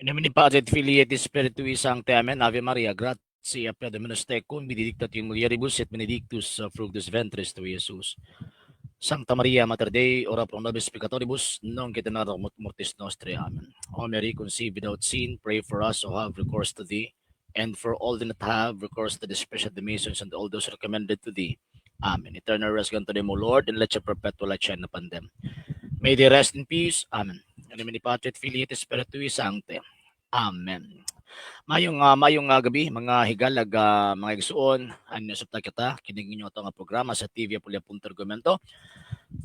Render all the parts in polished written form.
In nomine Patris et Filii et Spiritui Sancti. Amen. Ave Maria, gratia plena Dominus tecum, benedicta tu in mulieribus et benedictus fructus ventris tui, Iesus. Sancta Maria, Mater Dei, ora pro nobis peccatoribus, nunc et in hora mortis nostrae. Amen. O Mary, conceived without sin, pray for us who have recourse to thee, and for all that have recourse to the special the and all those recommended to thee. Amen. Eternal rest grant to them, O Lord, and let your perpetual light shine upon them. May they rest in peace. Amen. In nomine Patris et Filii et Spiritui Sancti. Amen. Mayong gabi, mga higalag, mga igsuon, ano sa kita kining inyo ato nga programa sa TV Apulia Argumento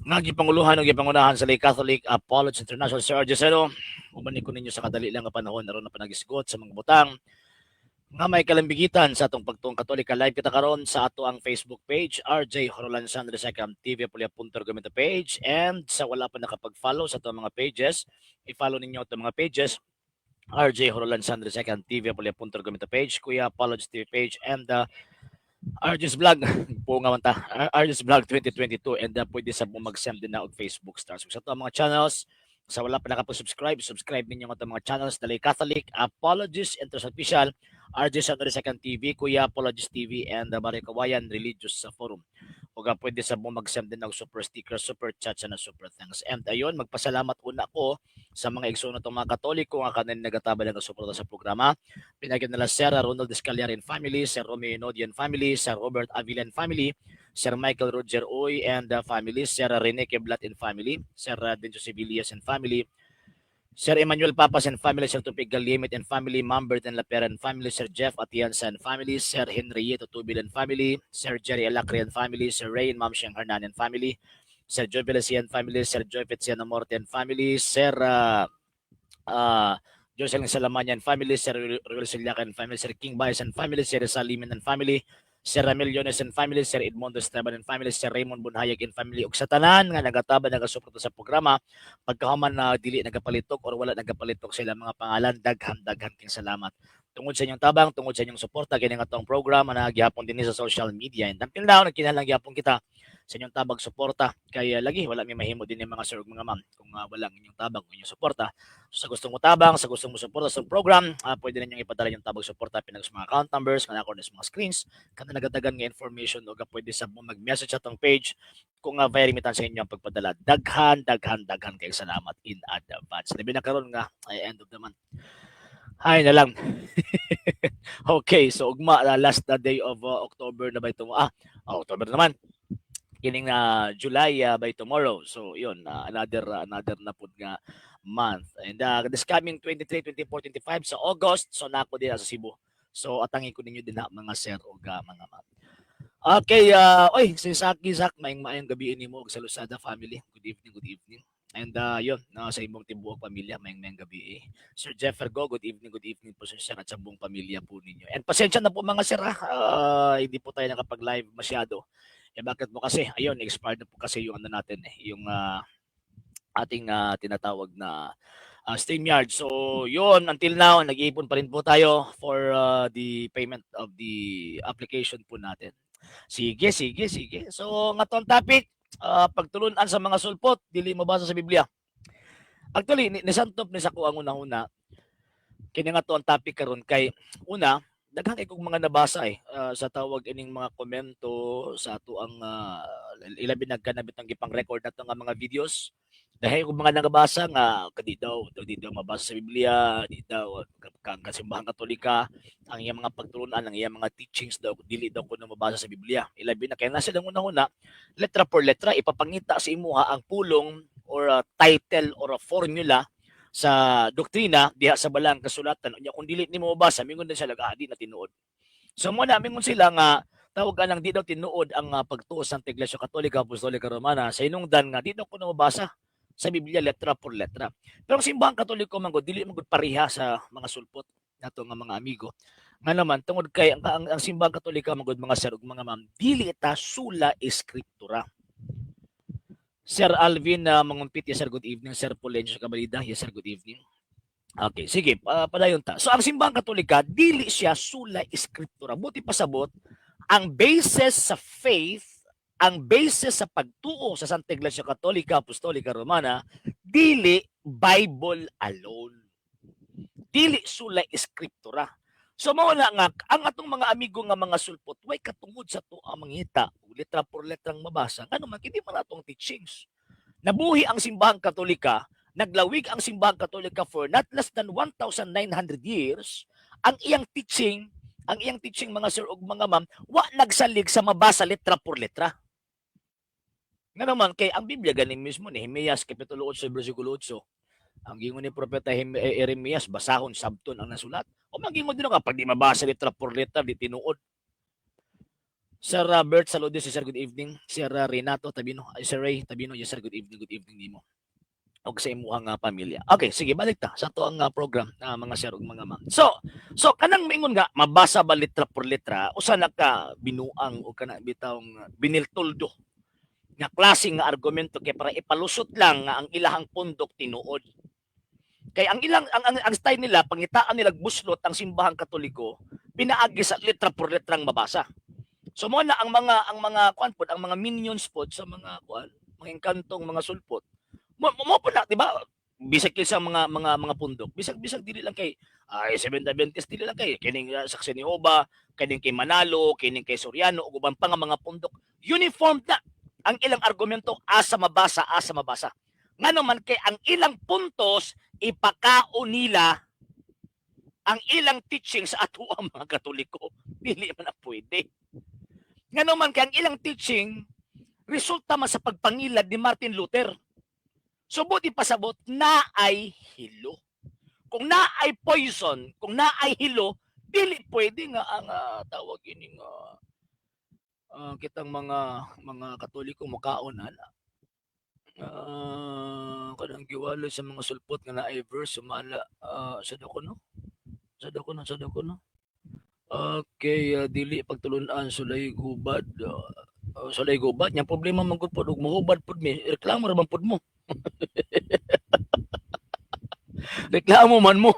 nga gipanguluhan ug gipangunahan sa Lay Catholic Apologists International, Sir Argeseno. Uban ko ninyo sa kadali lang nga panahon aron na panagisgot sa mga butang nga may kalambigitan sa atong pagtuong Katolika. Live kita karon sa ato ang Facebook page, RJ Horolan Sandre Second TV Apulia Argumento page, and sa wala pa nakapag-follow sa atong mga pages, i-follow ninyo atong mga pages, RJ Horolan Sandre Second TV Apulia Argumento page, Kuya Apologist TV page, and the RJ's Vlog po nga man ta, RJ's Vlog 2022, and pwede sa mo mag-send din na og Facebook stars. So, sa ato ang mga channels, sa wala pa nakapag-subscribe, subscribe ninyo ang atong mga channels, Dalay Catholic Apologist International Official, RJ Sandre Second TV, Kuya Apologist TV, and the Barrio Kawayan Religious Forum. O pwede sa mo mag-send din og super sticker, super chat, na super thanks. And ayun, magpasalamat una ko sa mga igsoon natong mga Katoliko nga kanin nagatabang nga suporta sa programa. Pinagyan nila Sir Ronald Escalier and family, Sir Romeo Nodian family, Sir Robert Avilan family, Sir Michael Roger Uy and family, Sir Rene Keblat and family, Sir Denjo Sibilias and family, Sir Emmanuel Papas and family, Sir Tupig Galimit and family, Mambert and Lapera and family, Sir Jeff Atienza and family, Sir Henrietta Tubil and family, Sir Jerry Alacre and family, Sir Ray and Ma'am Siyang Hernan and family, Sir Joy Velacian and family, Sir Joy Feliciano Morte and family, Sir Jocelyn Salamanya and family, Sir Ruel Silyaca and family, Sir King Baez and family, Sir Salimin and family, Sir Ramil Yones and family, Sir Edmundo Esteban and family, Sir Raymond Bunhayag and family, ug sa tanan nga nagatabang nagasuporta sa programa pagkahuman na dili nagapalitok or wala nagapalitok sa ilang mga pangalan, daghan daghan king salamat. Tungod sa inyong tabang, tungod sa inyong suporta, kini nga atong programa na gihapon din sa social media. And until now, nagkinahanglan gihapon kita sa inyong tabang, suporta, kay lagi wala may mahimo din mga sir ug mga ma'am kung wala ang inyong tabang ug inyong suporta. So, sa gustong mo tabang, sa gustong mo suporta sa program, pwede ninyong ipadala yung tabang, suporta pinag sa mga account numbers nga nako sa mga screens kana nagatagan nga information, o pwede sa mo mag-message sa atong page kung via remittance sa inyo ang pagpadala. Daghan daghan daghan kay salamat in advance, labi na karon nga ay end of the month. Hay na lang. Okay, so ugma, last na day of October na ba ito? Ah, oh, October naman. Kining na July by tomorrow. So, yun, another na pud nga month. And this coming 23, 24, 25 sa August, so nako din sa Cebu. So, atangi ko ninyo din na mga sir o mga ma'am. Okay, oy, si Saki Zak, maayong maayong gabi nimo ug sa Lusada family. Good evening, good evening. And yun, na sa imong tibuok pamilya, maayong maayong gabi eh. Sir Jeffer Go, good evening po, sir, at sa buong pamilya po ninyo. And pasensya na po, mga sir, hindi po tayo nakapag-live masyado. Eh bakit mo kasi, ayun, expired na po kasi yung ano natin eh, yung ating tinatawag na StreamYard. So, yun, until now, nag-iipon pa rin po tayo for the payment of the application po natin. Sige, sige, sige. So, nga tong topic, pagtulunan sa mga sulpot, dili mabasa sa Biblia. Actually, nisantop ni sa ko ang una-una, kini nga to ang topic karon kay una, daghan kay kong mga nabasa eh sa tawag ining mga komento sa ato ang ilabi nagkanabit ang gipang record nato nga mga videos, dahil kung mga nagabasa nga kadi daw di daw mabasa sa Biblia, di daw kang Simbahan Katolika ang iyang mga pagtulunan, ang iyang mga teachings daw dili daw kuno mabasa sa Biblia, ilabi na kay nasa lang una-una, letra por letra ipapangita sa imuha ang pulong or a title or a formula sa doktrina diha sa balang kasulatan. Unya kung dili nimo mabasa, mingon din sila, ah, di na tinuod. So mo na mingon sila nga tawag anang di daw tinuod ang pagtuo sa Iglesia Katolika Apostolika Romana sa hinungdan nga di daw kuno mabasa sa Biblia letra por letra. Pero ang Simbahang Katoliko man gud dili man gud pareha sa mga sulpot nato nga mga amigo. Nga naman tungod kay ang Simbahang Katolika man gud, mga sir ug mga ma'am, dili ta sola scriptura. Sir Alvin Mangumpit, yes sir, good evening. Sir Polencio Cabalida, yes sir, good evening. Okay, sige, padayon ta. So ang Simbahang Katolika, dili siya sola scriptura. Buti pasabot, ang basis sa faith, ang basis sa pagtuo sa Santa Iglesia Katolika Apostolika Romana, dili Bible alone. Dili sola Scriptura. So mao na nga ang atong mga amigo nga mga sulpot way katungod sa ato ang mangita og letra por letrang mabasa, ngano man kay di man atong teachings. Nabuhi ang Simbahang Katolika, naglawig ang Simbahang Katolika for not less than 1,900 years. Ang iyang teaching, mga sir ug mga ma'am, wa nagsalig sa mabasa letra por letra. Nga naman kay ang Biblia gani mismo, Nehemias kapitulo 8 bersikulo 8. Ang gingon ni Propeta Jeremias, basahon sabton ang nasulat. O magingon din ka pag di mabasa letra por letra, di tinuod. Sir Robert Saludes, sir, good evening. Sir Renato Tabino, ay, Sir Ray Tabino, yes sir, good evening nimo og sa imuhang pamilya. Okay, sige, balik ta sa ato ang program na mga sir ug mga ma'am. So kanang maingon nga mabasa ba letra por letra, usa na ka binuang o kana bitawng biniltuldo nga klase nga argumento kay para ipalusot lang nga ang ilahang pundok tinuod. Kay ang ilang ang style nila, pangitaan nila buslot ang Simbahang Katoliko pinaagi sa letra por letrang mabasa. So mo na ang mga kuan pod, ang mga minions pod sa mga kuan, mga engkantong mga sulpot. Mo po na, di ba? Bisag sa mga pundok. Bisag dili lang kay ay Seventh Adventist, dili lang kay kining Saksi ni Jehova, kining kay Manalo, kining kay Soriano ug uban pa nga mga pundok. Uniform na ang ilang argumento, asa mabasa, asa mabasa. Ngano man kay ang ilang puntos ipakaon nila ang ilang teaching sa ato ang mga Katoliko. Dili man na pwede. Ngano man kay ang ilang teaching resulta man sa pagpangilad ni Martin Luther. So buot ipasabot na ay hilo. Kung na ay poison, kung na ay hilo, dili pwede nga ang tawag ining kitang mga Katoliko mukaon ana. Kanang giwaloy sa mga sulpot nga naay verse sumala sa dako no? Sa dako no, sa dako no. Okay, dili pagtulunan sulay hubad. Sulay hubad nya problema man gud pod ug mohubad pod mi, reklamo ra man pod mo. Reklamo man mo.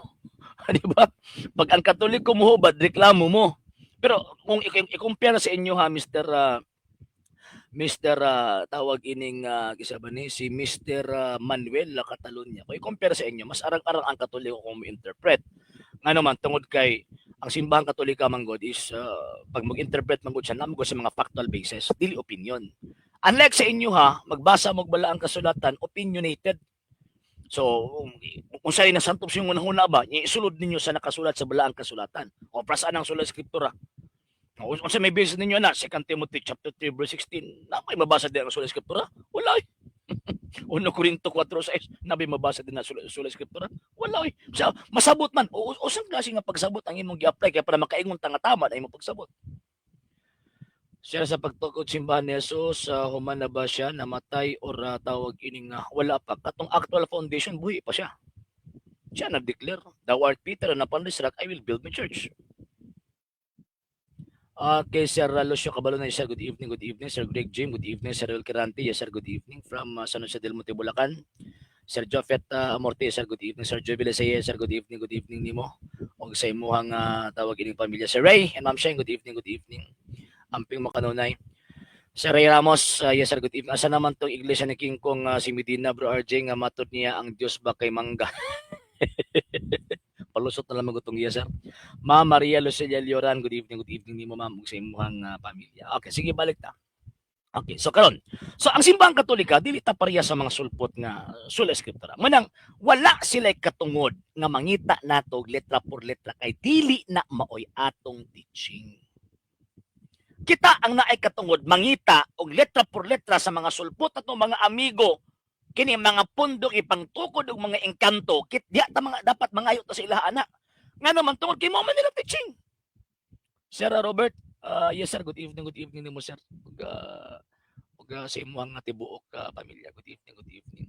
Di ba? Pag ang Katoliko mohubad, reklamo mo. Pero kung i-compare sa inyo ha, Mr. Tawag ining kisa ba ni si Mr. Manuel La Catalunya. Kung i-compare sa inyo, mas arang-arang ang Katoliko kung mo-interpret. Nga naman tungod kay ang Simbahang Katolika man god is pag mag-interpret man gud siya, naa sa mga factual basis, dili opinion. Unlike sa inyo ha, magbasa mo Balaang Kasulatan, opinionated. So, kung sa'yo nasantop sa inyong hunahuna ba, isulod ninyo sa nakasulat sa Balaang Kasulatan. O prasaan ang Sola Scriptura. O kung sa may basis ninyo na, 2 Timothy chapter 3 verse 16, na may mabasa din ang Sola Scriptura? Wala eh. 1 Corinto 4:6, na may mabasa din ang Sola Scriptura? Wala eh. So, masabot man. O usang klase nga pagsabot ang imong gi-apply kaya para makaingon ta nga tama na imong pagsabot. Siya sa pagtukod simbahan ni Jesus, human na ba siya namatay or tawag ining wala pa katong actual foundation, buhi pa siya. Siya nag-declare, "Thou art Peter, and upon this rock I will build my church." Okay, Sir Lucio Cabalona, sir, good evening, good evening. Sir Greg Jim, good evening. Sir Will Kirante, yes sir, good evening. From San Jose del Monte, Bulacan. Sir Jofet Amorte, sir, good evening. Sir Joey Villasaye, sir, good evening nimo. Og sa imuhang tawag ining pamilya. Sir Ray and Ma'am Shane, good evening, good evening. Amping makanunay. Sir Ray Ramos, yes sir, good evening. Asa naman tong iglesia ni King Kong si Medina, bro RJ, nga matod niya ang Dios ba kay mangga? Palusot na lang magutong iya, sir. Ma'am Maria Lucelia Lioran, good evening nimo, ma'am, ug sa imuhang pamilya. Okay, sige, balik ta. Okay, so karon. So ang Simbahang Katolika dili ta pareha sa mga sulpot nga Sola Scriptura. Manang wala sila katungod nga mangita nato og letra por letra kay dili na maoy atong teaching. Kita ang naay katungod mangita og letra por letra sa mga sulpot atong mga amigo, kini mga pundok ipangtukod og mga engkanto kit diya ta mga dapat mangayo ta sa ilaha ana. Ngano man tungod kay mao man nila teaching. Sir Robert, yes sir, good evening nimo, sir. Ug sa imong nga tibuok pamilya, good evening, good evening.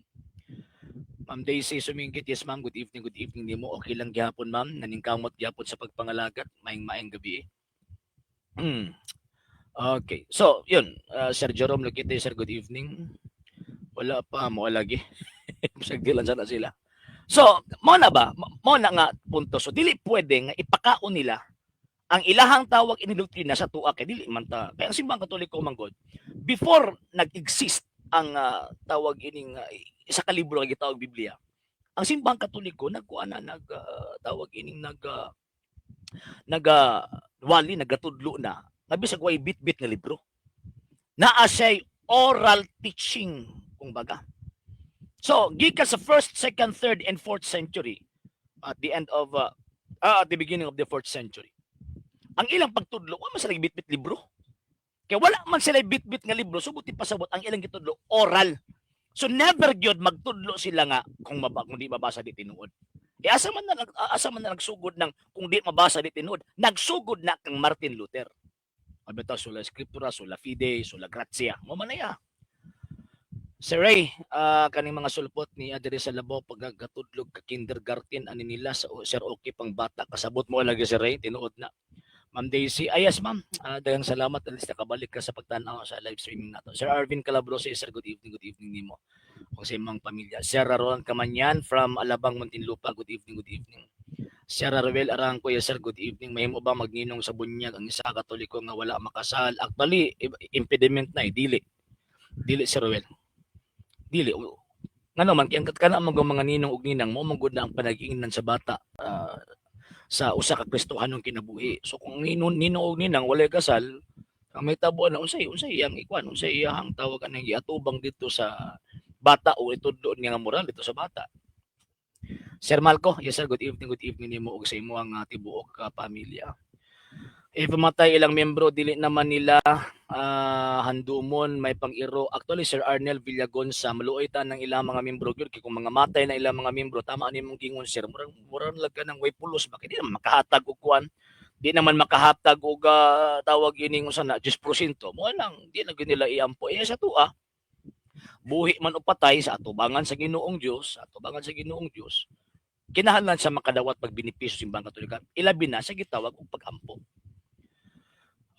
Ma'am Daisy Sumingkit, yes ma'am, good evening nimo. Okay lang gyapon, ma'am, naningkamot gyapon sa pagpangalagat, maing maing gabi. Okay. So, yun, Sir Jerome Luquite, sir, good evening. Wala pa mo lagi. Bisag di lang sana sila. So, mo na ba? Mo na nga punto. So, dili pwede nga ipakaon nila ang ilahang tawag ini doktrina sa tuwa kay dili man ta. Kaya ang Simbahang Katoliko man god, before nag-exist ang tawag ining isa ka libro nga gitawag Biblia. Ang Simbahang Katoliko nagkuan na, nag tawag ining nag naga wali, nagatudlo na nga bisag way bit-bit nga libro. Naa siya'y oral teaching kumbaga. So, gikan sa first, second, third, and fourth century, at the beginning of the fourth century, ang ilang pagtudlo, wala man sila bit-bit libro. Kaya wala man sila bit-bit nga libro, so buti pasabot ang ilang gitudlo, oral. So never gyud magtudlo sila nga kung di mabasa, di tinuod. Eh asa man na nagsugod ng kung di mabasa, di tinuod? Nagsugod na kang Martin Luther. Abi ta sola scriptura, sola fide, sola gratia. Mao man na ya. Sir Ray, kaning mga sulpot ni diri sa Labaw paggatudlog ka kindergarten ani nila sa sir, okay pang bata kasabot mo lagi, Sir Ray, tinuod na. Ma'am Daisy, ay yes ma'am, daghang salamat, at least nakabalik ka sa pagtan-aw sa live streaming nato. Sir Arvin Calabroso, sir, good evening nimo ug sa imong pamilya. Sir Roland Kamanyan from Alabang, Muntinlupa, good evening, good evening. Sir Ruel Arangco, yes sir, good evening. Mahimo ba magninong sa bunyag ang isa Katoliko nga wala makasal? Actually, impediment na eh, dili. Dili, Sir Ruel. Dili. Ngano man kay ang kana man mga ninong ug ninang mo man gud na ang panag-ingnan sa bata sa usa ka Kristohanong kinabuhi. So kung ninong ug ninang walay kasal, ang may tabo na, unsay iyang ikuan, unsay iyang tawag anang giatubang dito sa bata o itudlo niya nga moral dito sa bata? Sir Malco, yes sir, good evening nimo ug sa imong tibuok ka pamilya. If mamatay ilang miyembro, dili naman nila handumon, may pang-iro. Actually, Sir Arnel Villagonsa, maluoy ta ng ilang mga miyembro gyud kay kung mga matay na ilang mga miyembro, tama ani mong gingon, sir, murag murag lang ka ng way pulos ba, di naman makahatag og kuan, di naman makahatag og tawag ining unsa na 10%. Mo lang di na gyud nila iampo. Eh sa tua, buhi man o patay, sa atubangan sa Ginoong Dios, sa atubangan sa Ginoong Dios, kinahanglan sa makadawat pagbenepisyo Simbahang Katolika, ilabi na sa gitawag og pag-ampo.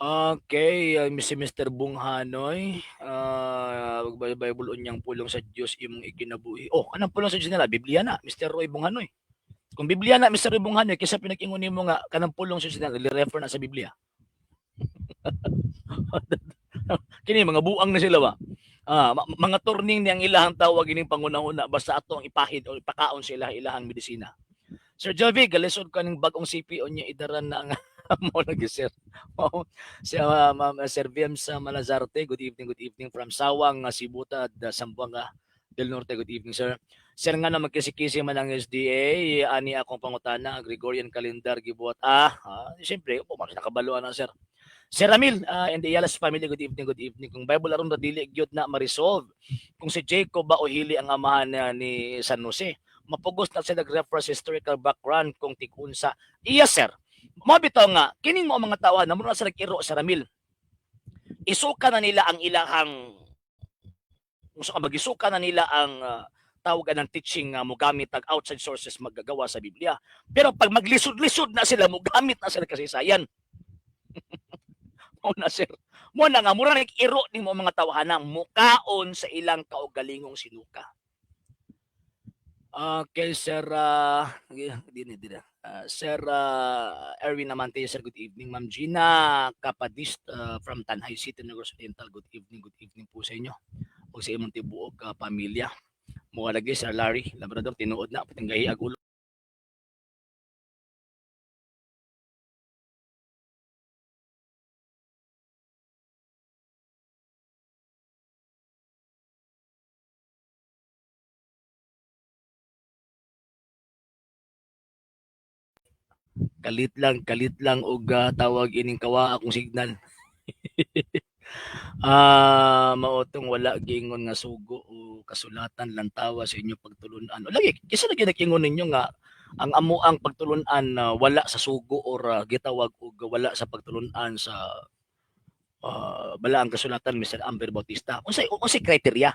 Okay, si Mr. Bunghanoy, Bible unyang pulong sa Dios imong ikinabuhi. Oh, anong pulong sa Dios nila? Biblia na, Mr. Roy Bunghanoy. Kung Biblia na, Mr. Roy Bunghanoy, kaysa pinag-ingon nimo nga kanang pulong sa Dios nila, refer na sa Biblia. Kini mga buang na sila ba? Mga turning ni ang ilahang tawag ining pangunahuna, basta ato ang ipahid o ipakaon sila ilahang medisina. Sir Jovi, galisod ka ning bagong CPO niya idaran na ang mo lagi, sir. Oh, si Ma'am Sir VM sa Malazarte, good evening from Sawang, Sibuta, Zamboanga del Norte. Good evening, sir. Sir, nga na magkisi-kisi man ang SDA, ani akong pangutana, Gregorian calendar gibuhat. Siyempre, opo, mas nakabaluan na, sir. Sir Ramil and the Ayalas family, good evening, good evening. Kung Bible aron ra, dili gyud na ma-resolve kung si Jacob ba o Hili ang amahan na ni San Jose. Mapugos na sila nag-reference historical background kung tig-unsa. Iya, sir. Mao bitaw nga kining mo mga tawo na mura sa nag-iro sa Ramil. Isuka na nila ang ilahang kung sa magisuka na nila ang tawag ng teaching nga mogamit tag outside sources magagawa sa Biblia. Pero pag maglisod-lisod na sila, mogamit na sila kasaysayan. Mao na, sir. Mo na nga mura nag-iro nimo mga tawhana mukaon sa ilang kaugalingong sinuka. Okay, sir, di di na. Sir Erwin Amante, sir, good evening. Ma'am Gina Capadist from Tanjay City, Negros Oriental, good evening po sa inyo ug sa imong tibuok pamilya. Mo lagi Sir Larry Labrador, tinuod na patinggahi ag ulo. Kalit lang og tawag ining kawa akong signal. Mao tong wala giingon nga sugo o kasulatan lantawa sa inyong pagtulun-an. O lagi, kinsa lagi nag-ingon ninyo nga ang amoang pagtulun-an na wala sa sugo or gitawag og wala sa pagtulun-an sa balaang kasulatan, Mr. Amber Bautista? Unsay unsay criteria?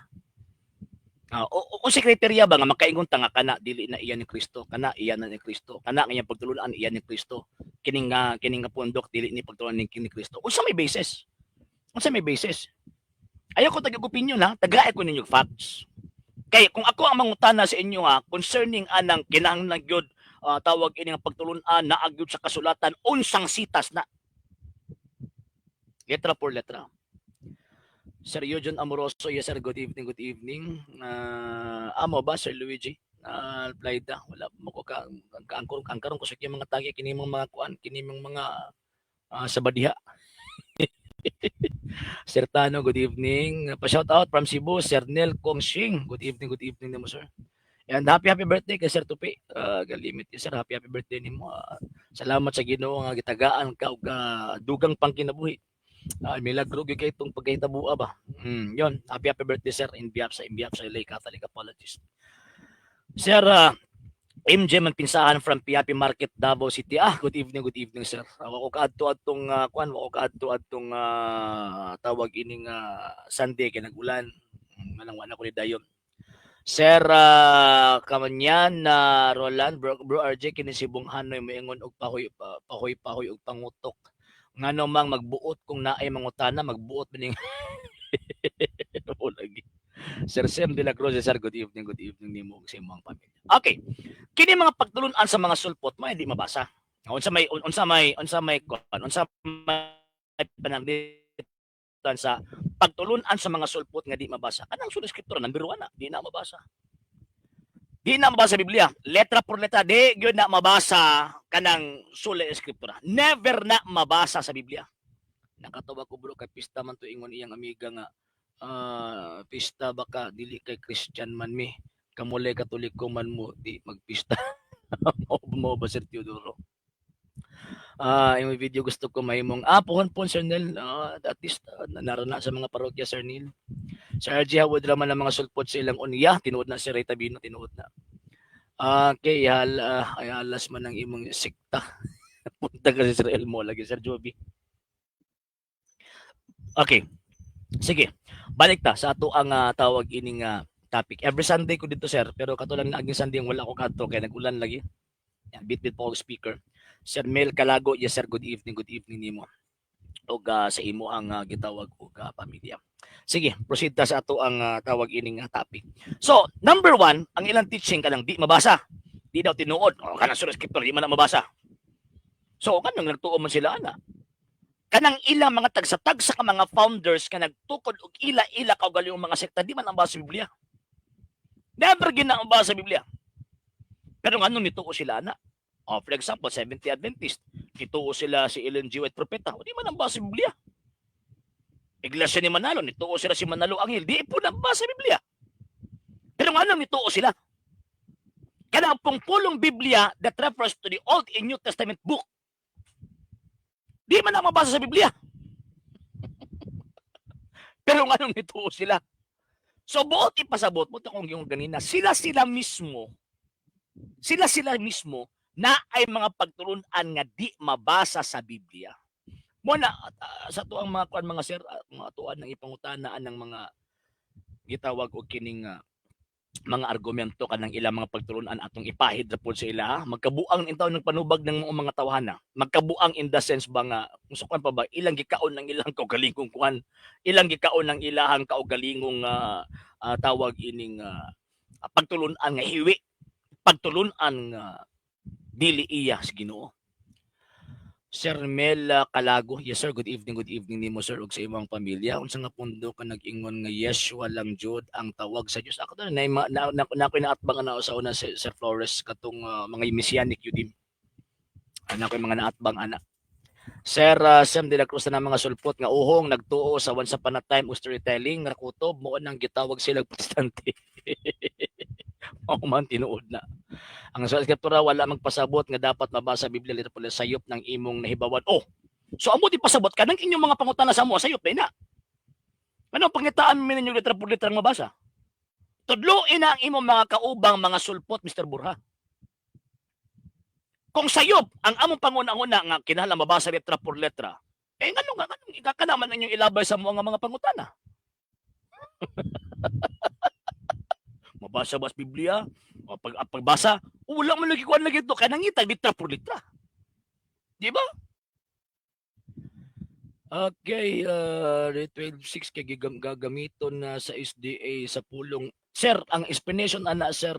O unsay criteria ba nga makaingon ta nga kana dili na iya ni Kristo, kana iya na ni Kristo, kana nga iyang pagtulun-an iya ni Kristo, kining nga pundok dili ni pagtulun-an ni Kristo? Unsa may basis? Unsa may basis? Ayaw ko tag opinion ha, tagai ko ninyo facts. Kay kung ako ang mangutana sa inyo ha, concerning anang kinahanglan gyud tawag ini nga pagtulun-an naa gyud sa kasulatan, unsang sitas na? Letra por letra. Sir Eugene Amoroso, yes sir, good evening, good evening. Amo ba, Sir Luigi? Plaida, wala mo ko ka ang ang karon kusog yung mga tagi kini mga kuan, kini mga sabadiha. Sir Tano, good evening. Pa-shout out from Cebu, Sir Nel Kongshing. Good evening nimo, sir. And happy happy birthday kay Sir Tupi. Galimit sir, happy happy birthday nimo. Salamat sa Ginoo nga gitagaan ka og dugang pangkinabuhi. Milagro gyud kay itong pagkahitabua ba. Yon, happy happy birthday, sir, in behalf sa LA Catholic Apologist. Sir MJ Manpinsahan from Piapi Market, Davao City. Ah, good evening, sir. Wa ko kaadto adtong kuan, wa ko kaadto adtong tawag ining Sunday kay nag-ulan. Manang wa na ko ni dayon. Sir Kamanyan na Roland, bro, bro RJ, kini si Bong Hanoy moingon og pahoy pahoy pahoy og pangutok. Ngano mang magbuot kung naay mangutana, magbuot maning lagi. Sir Sam de la Cruz, sir, good evening nimo ug sa imong pamilya. Okay. Kini mga pagtulun-an sa mga sulpot mo hindi mabasa. Unsa may kuan, unsa may pananglitan sa pagtulun-an sa mga sulpot nga di mabasa? Kanang sola scriptura, number 1 na, di na mabasa. Di na mabasa sa Biblia. Letra por letra, di gyud na mabasa kanang sola scriptura. Never na mabasa sa Biblia. Nakatawa ko, bro, kay pista man to, ingon iyang amiga nga pista baka dili kay Christian man mi, kamulay Katoliko man mo, di magpista. Mao mo ba, Sir Teodoro? Yung video gusto ko mahimong pohon po, Sir Neil, at least narana sa mga parokya, Sir Neil. Sir RG, hawod raman ang mga sulpot sa ilang unya, tinuod na si Ray Tabino, tinuod na. Okay, hal ay alas man ang imong sekta. Punta ka si Sir Elmo lagi, Sir Joby. Okay. Sige. Balik ta sa ato ang tawag ining topic. Every Sunday ko dito, sir, pero katulad ng aging Sunday wala ko kadto kay nag-ulan lagi. Yan, bit-bit po ako speaker. Sir Mel Calago, yes sir, good evening nimo. Og sa imo ang gitawag og pamilya. Sige, proceed ta sa ato ang tawag ining topic. So, number one, ang ilang teaching kanang di mabasa. Di daw tinuod. O, kanang sola scriptura, di man na mabasa. So, kanang nagtuo man sila ana. Kanang ilang mga tagsa-tagsa ka mga founders ka nagtukod og ila-ila kaugalingong mga sekta, di man ang basa sa Biblia. Never gina ang basa sa Biblia. Pero ngano nituo sila ana? Oh, for example, Seventh Adventist, nituo sila si Ellen G. White propeta, o di man ang basa sa Biblia. Iglesia ni Manalo, nituo sila si Manalo Angel, di po nang basa sa Biblia. Pero ngano nituo sila? Kanang pong pulong Biblia that refers to the Old and New Testament book. Di man ang mabasa sa Biblia. Pero nganong nituo sila? So buot ipasabot mo kung yung ganina, sila sila mismo na ay mga pagtulunan nga di mabasa sa Biblia. Mo na sa tuang mga kuan, mga sir, mga tuan ng ipangutanaan ng mga gitawag og kining mga argumento kanang ilang mga pagtulunan, atong ipahid ra pod sa ila, ha? Magkabuang in taon ng panubag ng mga tawhana, magkabuang in the sense ba nga kung sa kuan pa ba, ilang gikaon ng ilang kaugalingong kuan, ilang gikaon ng ilahang kaugalingong tawag ining pagtulunan nga hiwi, pagtulunan nga dili iya sa Ginoo. Sir Mel Calago, yes sir, good evening nimo, sir, ug sa imong pamilya. Unsa nga pundo ka nag-ingon nga Yeshua lang jud ang tawag sa Dios? Ako to na na, na, na, na ako'y naatbang ana sa una, si Sir Flores, katong mga Messianic Yudim. Ana ko'y mga naatbang ana. Sir Sam de la Cruz, na mga sulpot nga uhong nagtuo sa once upon a time o storytelling nga kutob mo nang gitawag sila Protestante. Mao man, tinuod na. Ang sa Escritura wala magpasabot nga dapat mabasa Biblia literal, sayop ng imong nahibawan. Oh, so amo di pasabot kanang inyong mga pangutana sa amo, sayop na. Ano pangitaan mi ninyo literal por literal mabasa? Tudloin na ang imong mga kaubang mga sulpot, Mr. Burha. Kung sayop ang among panguna-una nga kinahanglan mabasa letra por letra, eh ngano nga nganong ikakanaman ninyong ilabay sa mga pangutana? Mabasa ba sa Biblia? O pag pagbasa, wala man lagi kuan lagi to kay nangita litra por litra. Di ba? Okay, 12.6 kay gagamiton na sa SDA sa pulong. Sir, ang explanation ana, sir,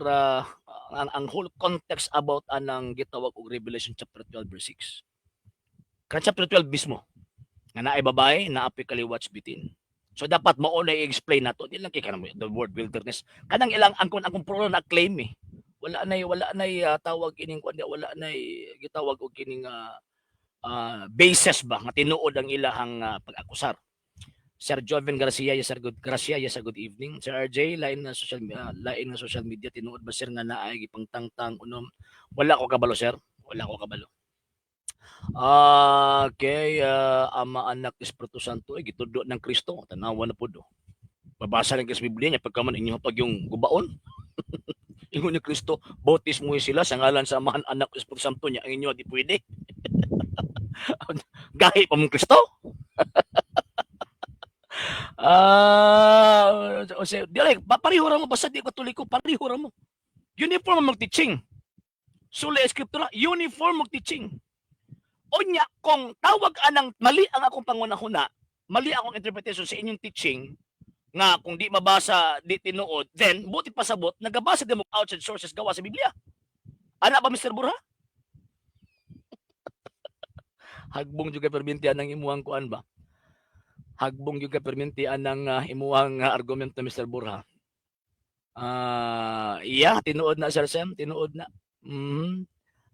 ang whole context about anang gitawag og Revelation chapter 12 verse 6. Kan chapter 12 mismo nga naay babae, naapoy kaliwat bitin. So dapat mao na i-explain nato. Di lang kay kanang the word wilderness. Kanang ilang angkon akong pulo na claim eh. Wala nay tawag ining kuan, wala nay gitawag og kining basis ba nga tinuod ang ilahang pag-akusar. Sir Joven Garcia, yes sir, good Garcia, yes sir, good evening. Sir RJ, lain na social media, tinuod ba, sir, nga naay gipangtangtang unom? Wala ko kabalo, sir. Wala ko kabalo. Ah, okay, Ama, Anak, Espiritu Santo ay gitudlo ng Kristo. Tanawa na pud, oh. Babasa lang sa Biblia niya pagka man inyo pag yung gubaon. Ingon ni Kristo, bautismo sila sa ngalan sa Amahan, Anak, Espiritu Santo niya. Ang inyo di pwede. Gahi pa mong Kristo. Ah, o siya, di like, pareho ra mo, basta di Katoliko, pareho ra mo. Uniform ang mag-teaching. Sola Scriptura, uniform mag-teaching. Unya, kung tawag anang mali ang akong pangunahuna, mali akong interpretation sa inyong teaching, nga kung di mabasa, di tinuod, then buti pasabot, nagabasa di mo outside sources gawa sa Biblia. Ana ba, Mr. Burha? Hagbong juga permintian ng imuhang kuan ba? Hagbong juga permintian ng imuhang argumento, Mr. Burha. Ah, yeah, tinuod na, Sir Sam, tinuod na.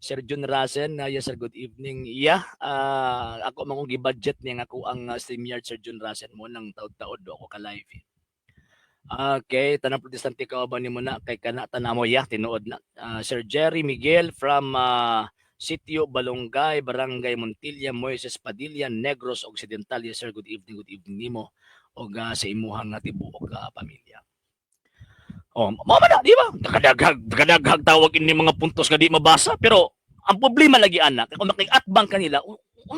Sir John Rasen, yes sir, good evening. Yeah, ako man kong gi-budget niya nga ako ang StreamYard, Sir John Rasen mo nang taod-taod do ako ka live, eh. Okay, tanang Protestante ka ba nimo na kay kana tanamo ya, tinuod na. Sir Jerry Miguel from Sitio Balonggay, Barangay Montilla, Moises Padilla, Negros Occidental. Yes sir, good evening nimo og sa imuhang nga tibuok ka pamilya. Oh, mao man na, di ba? Nakadaghag, nakadaghag tawag ini mga puntos nga di mabasa, pero ang problema lagi anak, kung makig-atbang kanila,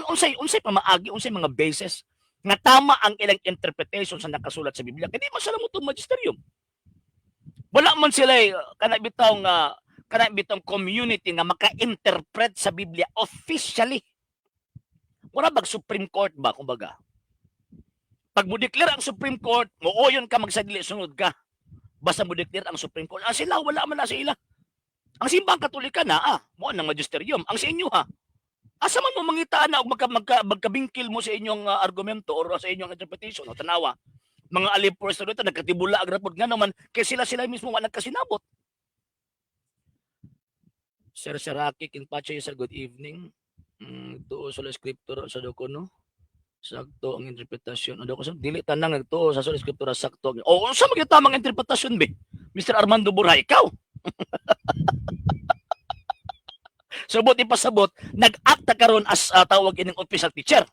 unsay pamaagi, unsay mga basis nga tama ang ilang interpretation sa nakasulat sa Biblia. Kaya di man sila mo magisterium. Wala man sila eh, kana bitong community nga maka-interpret sa Biblia officially. Wala bag Supreme Court ba, kumbaga? Pag mo declare ang Supreme Court, mooyon ka magsadili, sunod ka. Basta mo declare ang Supreme Court. Ah, sila, wala man na sila. Ang Simbang Katolika na, mo nang magisterium. Ang sa inyo ha, asa man mo mangitaan na og magkabingkil mo sa inyong argumento or sa inyong interpretation o tanawa. Mga alipores na dito, nagkatibula ang rapod nga naman, kay sila sila mismo wa nagkasinabot. Sir Seraki Kinpache, sir, good evening. Tuo sa scriptura sa doko, no? Sakto ang interpretasyon. Ano ko sa dili tanang nagtuo sa sola scriptura sakto. O unsa man gyud tamang interpretasyon be? Mr. Armando Burhay, ikaw. So buti pasabot, nag-acta karon as tawag ining official teacher.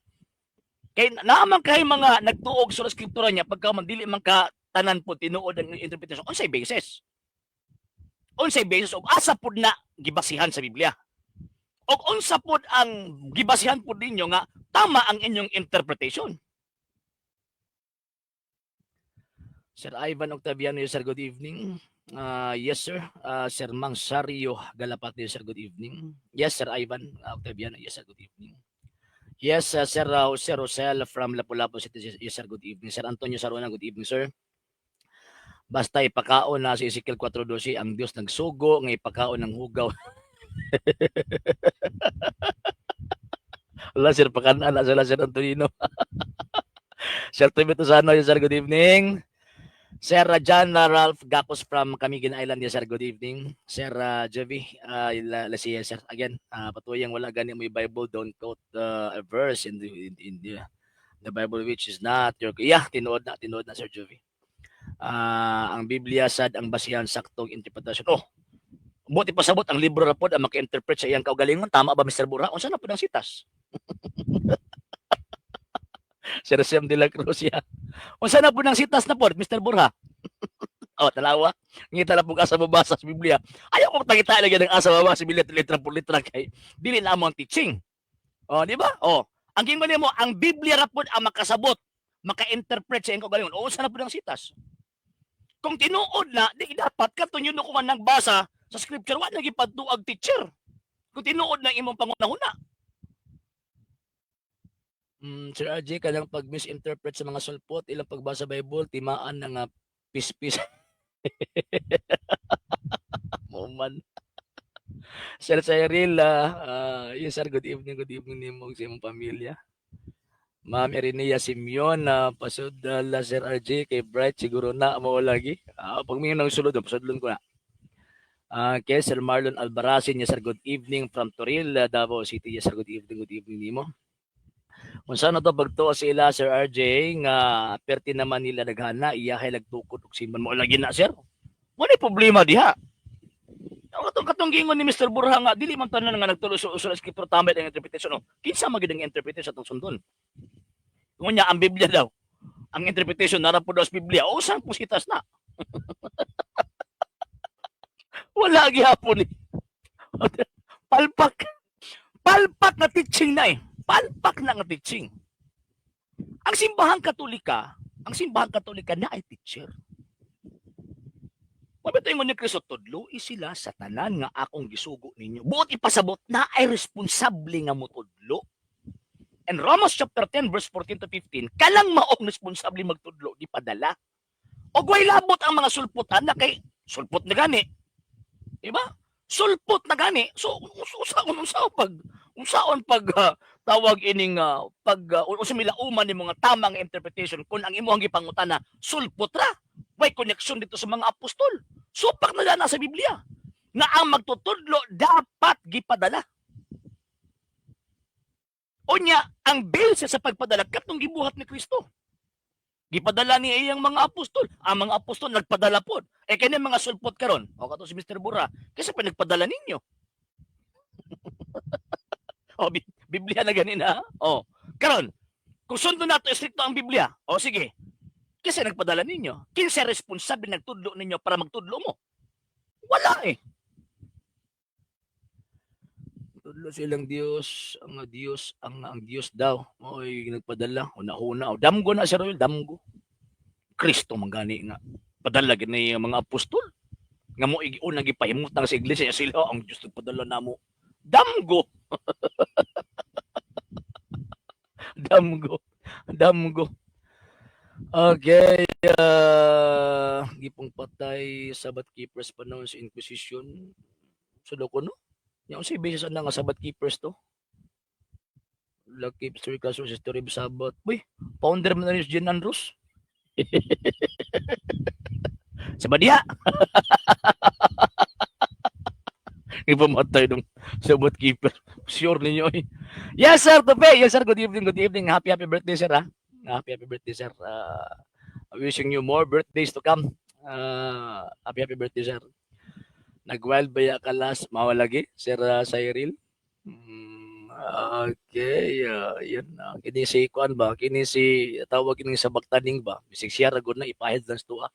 Kay naaman kay mga nagtuog sa scriptura niya pagka man dili man ka tanan po tinuod ang interpretation. Unsay basis? Unsay basis og asa pud na gibasihan sa Biblia? Og unsa pud ang gibasihan pud ninyo nga tama ang inyong interpretation? Sir Ivan Octaviano, yes, sir, good evening. Yes, sir. Sir Mang Sario Galapate, sir, good evening. Yes, Sir Ivan Octaviano, yes, sir, good evening. Yes, Sir Jose Rosel from Lapu-Lapu City, yes, sir, good evening. Sir Antonio Sarona, good evening, sir. Basta ipakaon na si Ezekiel 4:12, ang Diyos nagsugo nga ipakaon ng hugaw. Wala, sir, pakanaan na sila, Sir Antonino. Sir Tobito Sano, yes, sir, good evening. Sir Rajan Ralph Gapos from Camiguin Island, yes, sir, good evening. Sir Jovi, Lasia, sir. Again, patuyang wala gani mo yung Bible, don't quote a verse in the Bible which is not your. Yeah, tinuod na, Sir Jovi. Ang Biblia sad ang basihan saktong interpretasyon. Oh, buti pasabot ang libro ra pod ang maka-interpret sa iyang kaugalingon. Tama ba, Mr. Bura? Unsa na pod ang sitas? Sir Sam de la Cruz, ya. Unsa na pod ang sitas na pod, Mr. Burha? Oh, talawa. Ngita na pong asa mabasa sa Biblia. Ayaw kong tangita lagi ng asa mabasa sa Biblia litra po litra kay dili na amo ang teaching. Oh, di ba? Oh, ang gingon nimo, ang Biblia ra pod ang makasabot, maka-interpret sa iyang kaugalingon. O unsa na pod ang sitas? Kung tinuod na, di dapat katon yun ko man nagbasa sa scripture, wa lagi padtuag teacher. Kung tinuod na imong pangunahuna. Sir RJ, kanang pag misinterpret sa mga sulpot, ilang pagbasa Bible, timaan na nga pispis. Mo man. Sir Cyril, yes sir, good evening nimo sa imong pamilya. Ma'am Irenea Simeon, pasudla Sir RJ kay Bright siguro na mo lagi. Pag mingon ng sulod, pasudlon ko na. Okay, Sir Marlon Albaracin, yes sir, good evening from Toril, Davao City. Yes sir, good evening nimo. Unsa na to pagtuo sa ila, Sir RJ, nga perti naman nila naghana iya kay nagtukod og simon mo lagi na, sir. Wala problema diha. Ang katong giingon ni Mr. Burha nga dili man tanan nga nagtulo sa sola scriptura tama ang interpretation. Oh, kinsa man gid ang interpretation atong sundon? Ngunya ang Biblia daw. Ang interpretation nara po daw sa Biblia. O saan po sitas na? Wala gihapon eh. Palpak. Palpak na teaching na eh. Palpak na nga teaching. Ang simbahang Katolika na ay teacher. Mabito ingon ni Kristo, tudloi sila sa tanan nga akong gisugo ninyo. Buot ipasabot na ay responsable nga motudlo. And Romans chapter 10 verse 14 to 15, kalang maong responsable magtudlo di padala. Og way labot ang mga sulputan na kay sulpot na gani. Diba? Sulpot na gani. So unsaon pag tawag ining pag unsa milauman ni mga tamang interpretation kung ang imong gipangutana sulpot ra. Way connection dito sa mga apostol. Supak na na sa Biblia nga ang magtutudlo dapat gipadala. Unya, ang basis sa pagpadala katong gibuhat ni Kristo. Gipadala ni iyang mga apostol. Ang mga apostol nagpadala pod. Eh kani mga sulpot karon. O kato si Mr. Bura, kasi pa nagpadala ninyo. O Biblia na gani na. O karon, kung sundon nato estrikto ang Biblia, o sige. Kasi nagpadala ninyo. Kinsa responsable nagtudlo ninyo para magtudlo mo? Wala eh. Tudlo silang Dios, ang Dios, ang Dios daw. Mo'y nagpadala, una-una. O, damgo na si Royal, damgo. Kristo man gani nga padala gid ni mga apostol. Nga mo unang gipahimutang sa iglesia sila ang Dios nagpadala namo. Damgo. Damgo. Damgo. Okay, gipong patay Sabbath keepers pa noon sa Inquisition. So daw ko no? Yang unsay basis ana nga Sabbath keepers to? Lucky historical source, history of Sabbath. Uy, founder man na ni Jean Andrews. Sa Badia. Ipamatay nung Sabbath keeper. Sure ninyo eh. Yes sir, Tupe. Yes sir, good evening, good evening. Happy happy birthday, sir, ha. Happy happy birthday, sir. Wishing you more birthdays to come. Happy happy birthday, sir. Nag-wild ba ya ka last? Mawalagi, Sir Cyril? Okay, yun na. Kini si kuan ba? Kini si tawag kini sa baktaning ba? Bisig siya ra gud na ipahid lang sa tuwa.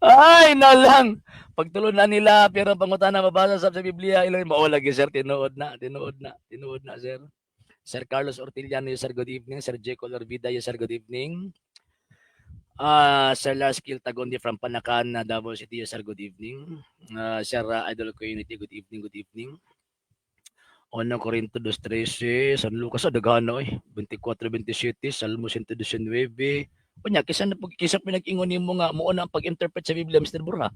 Ay, na lang. Pagtulo na nila pero pangutana mabasa sa Biblia ilang mao lagi, sir, tinuod na, tinuod na, tinuod na, sir. Sir Carlos Ortillano, yes, sir, good evening. Sir J. Colorvida, yes sir, good evening. Sir Lars Gil Tagondi from Panacan, Davao City, yes sir, good evening. Sir Idol Community, good evening, good evening. 1 Corinto 2.13, San Lucas, daghan na oy, 24.27, Salmo 119. Unya, kisa na pag kisa pinag-ingon nimo nga mao na ang pag-interpret sa Biblia, Mr. Burha.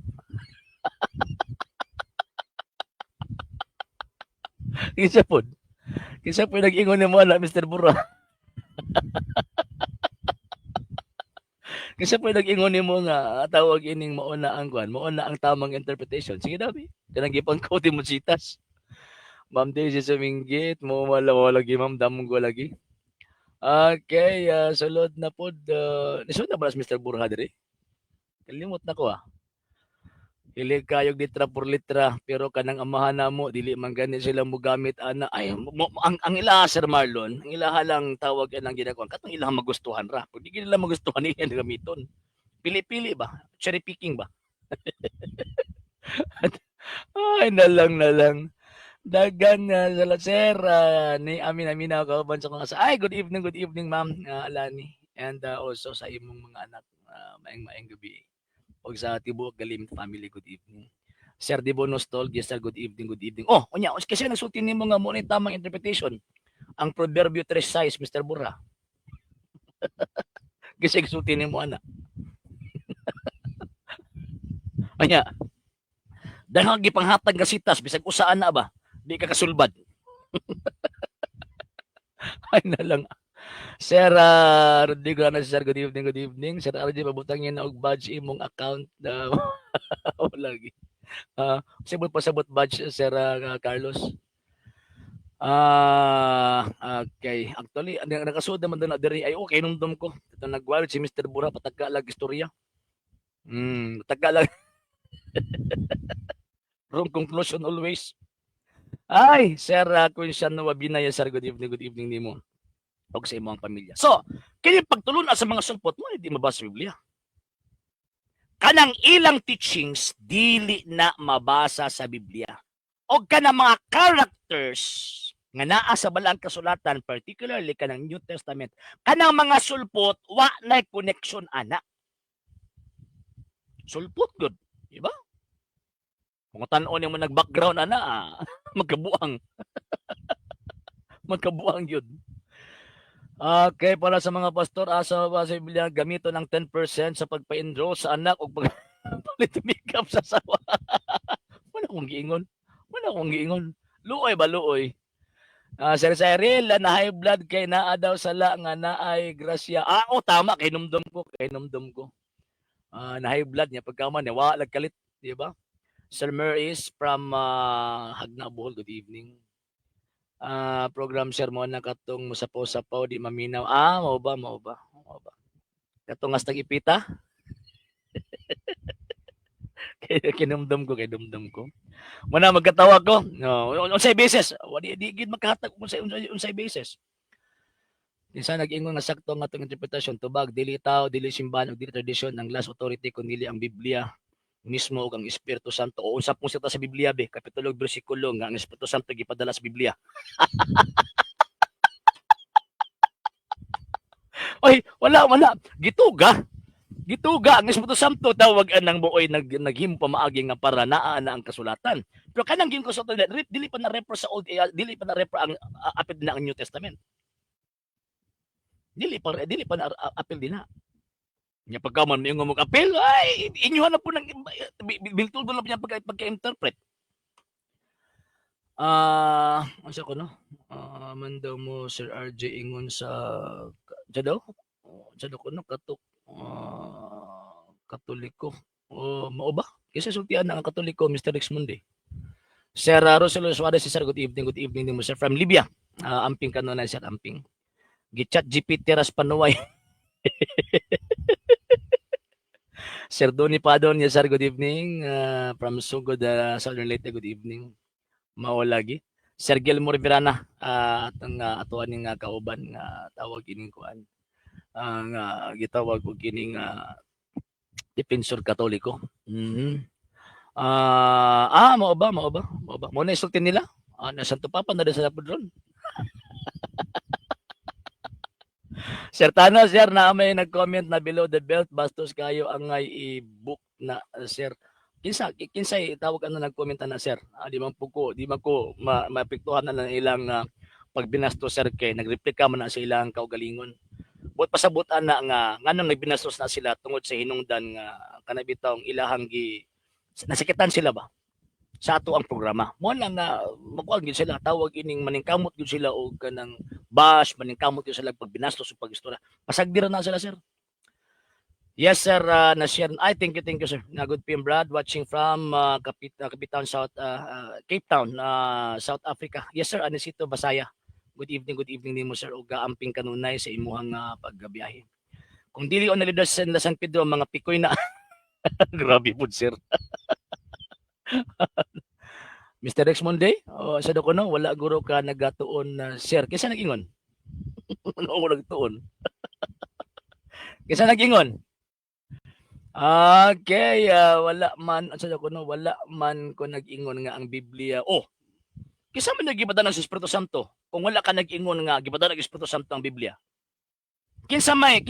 Kinsa pod? Kinsa po nag-ingon nimo ana, Mr. Burha? Kinsa po nag-ingon nimo nga tawag ining mao na ang kuan, mao na ang tamang interpretation. Sige daw, bi. Kanang gipang-quote mo sitas. Ma'am Daisy Suminggit, mo wala lagi ma'am, damgo lagi. Okay, sulod na pod, nisulod na ba si Mr. Burha diri? Kalimot na ko ah. Hilig kayog litra por litra pero kanang amahan namo dili man gani sila mogamit ana. Ay mo, ang ilaha, Sir Marlon, ang ilaha lang tawag anang ginagawa katong ilaha magustuhan ra. Pag di nila magustuhan nila gamiton. Pili-pili ba? Cherry picking ba? Ay na lang. Dagan na sala sir, ni amin amin ako kauban sa mga sa. Ay, good evening ma'am, Alani, and also sa imong mga anak, maayong maayong gabi. Og sa tibuok Galim family, good evening. Sir Dibo Nostol, yes sir, good evening, good evening. Oh, unya, kasi nagsulti nimo nga mo ni tamang interpretation. Ang Proverbio 3:6, Mr. Burra. Kasi nagsulti nimo ana. Unya. Dahil gipanghatag nga sitas bisag usaan na ba, di ka kasulbad. Ay na lang. Sir Rodrigo na, sir, good evening, good evening. Sir RJ, pabutangin na og badge imong account na lagi. Sabot pa sabot badge, Sir Carlos. Ah, okay. Actually, ang nakasuod naman doon na diri ay okay numdum ko. Ito nagwalid si Mr. Bura patagka lag istorya. Patagka lag. Wrong conclusion always. Ay, Sir Quinciano Wabinaya, sir, good evening nimo. Og sa imong pamilya. So, kini pagtulon sa mga sulpot mo, hindi mabasa sa Biblia. Kanang ilang teachings dili na mabasa sa Biblia. Og kanang mga characters nga naa sa Balaang Kasulatan, particularly kanang New Testament, kanang mga sulpot wa na connection ana. Sulpot gud, di ba? Kung tan-on mo nag-background ana, magkabuang. Magkabuang yun. Okay, para sa mga pastor, asa ba sa Biblia gamito ng 10% sa pagpa-enroll sa anak o pag palit makeup sa asawa? Wala akong giingon. Wala akong giingon. Luoy ba, luoy? Ah, Sir Cyril, na high blood kay naa daw sala nga naay grasya. Ah, oh, tama, kay numdum ko, kay numdum ko. Ah, na high blood niya pagkaman niya wa kalit, di ba? Sir Maris from Hagna, Bohol, good evening. Ah, program, sir, mo na katong musapaw-sapaw di maminaw. Ah, mao ba, mao ba? Mao ba? Katong hastag ipita? Kay kinumdum ko, kay dumdum ko. Muna magkatawa ko. No, unsay basis? Wadi di gid makahatag unsay basis. Kinsa nag-ingon nga sakto nga atong interpretasyon? Tubag dili tao, dili simbahan ug dili tradisyon ang last authority kun dili ang Biblia mismo ug ang Espiritu Santo. O unsa pong sita sa Biblia be, kapitulo ug bersikulo nga ang Espiritu Santo gipadala sa Biblia? Oy, wala wala. Gituga. Gituga ang Espiritu Santo, tawag anang buoy naghimo pamaagi nga para naa na ang kasulatan. Pero kanang ging kasulatan dili pa na refer sa Old, dili pa na refer ang apil na ang New Testament. Dili pa na apil din na. Nya pagka man mo mo apil, ay inyo na po nang biltuldo na po niya pagka-interpret. Ah, unsa ko no? Ah, man daw mo Sir RJ ingon sa unsa daw? Unsa daw kuno katok Katoliko. Oh, mao ba? Kinsa sultian na ang Katoliko, Mr. Rex Mundi? Sir Roselo Suarez, sir, good evening nimo, sir, from Libya. Amping kanunay, sir, amping. Gi-Chat GPT ras panuway. Sir Donny Padon, yes sir, good evening. From Sugod, Southern Leyte, good evening. Mao lagi. Sir Gilmore Virana, atong atuan ning kauban nga tawag ining kuan. Ang gitawag og kining defensor Katoliko. Mao ba, mao ba? Mao ba? Mao na isulti nila? Ah, na Santo Papa na sa ron. Sir Tano, sir, na may nag-comment na below the belt, bastos kayo ang ngay i-book na, sir. Kinsa kinsay tawag ano nag-comment na, sir? Ah, di man ko maapektuhan na ng ilang pagbinastos, sir, kay nagreplika man na sa ilang kaugalingon. Buot pasabutan na nga nganong nagbinastos na sila tungod sa hinungdan nga kanabitawng ilahang gi nasakitan sila ba sa ato ang programa. Mo lang nga makuan gyud sila, tawag ining maningkamot gyud sila og kanang bash, maningkamot gyud sila pagbinastos ug pagistorya. Pasagdi ra na sila, sir. Yes sir, na-share. Ay, thank you, sir. Na good PM Brad watching from Cape Town, South Cape Town, South Africa. Yes sir, Anisito Basaya. Good evening nimo, sir, ug amping kanunay sa imuhang pagbiyahe. Kung dili on na leaders sa San Pedro, mga pikoy na. Grabe pud, sir. Mr. Rex Monday, oh, sa ko no, wala guro ka nagatuon na, sir. Kinsa nag-ingon? Wala ko nagtuon. Kinsa nag-ingon? Okay, wala man sa ko no, wala man ko nag-ingon nga ang Biblia. Oh, kinsa man naggipadala sa Espiritu Santo? Kung wala ka nag-ingon nga gipadala ng Espiritu Santo ang Biblia. Kinsa may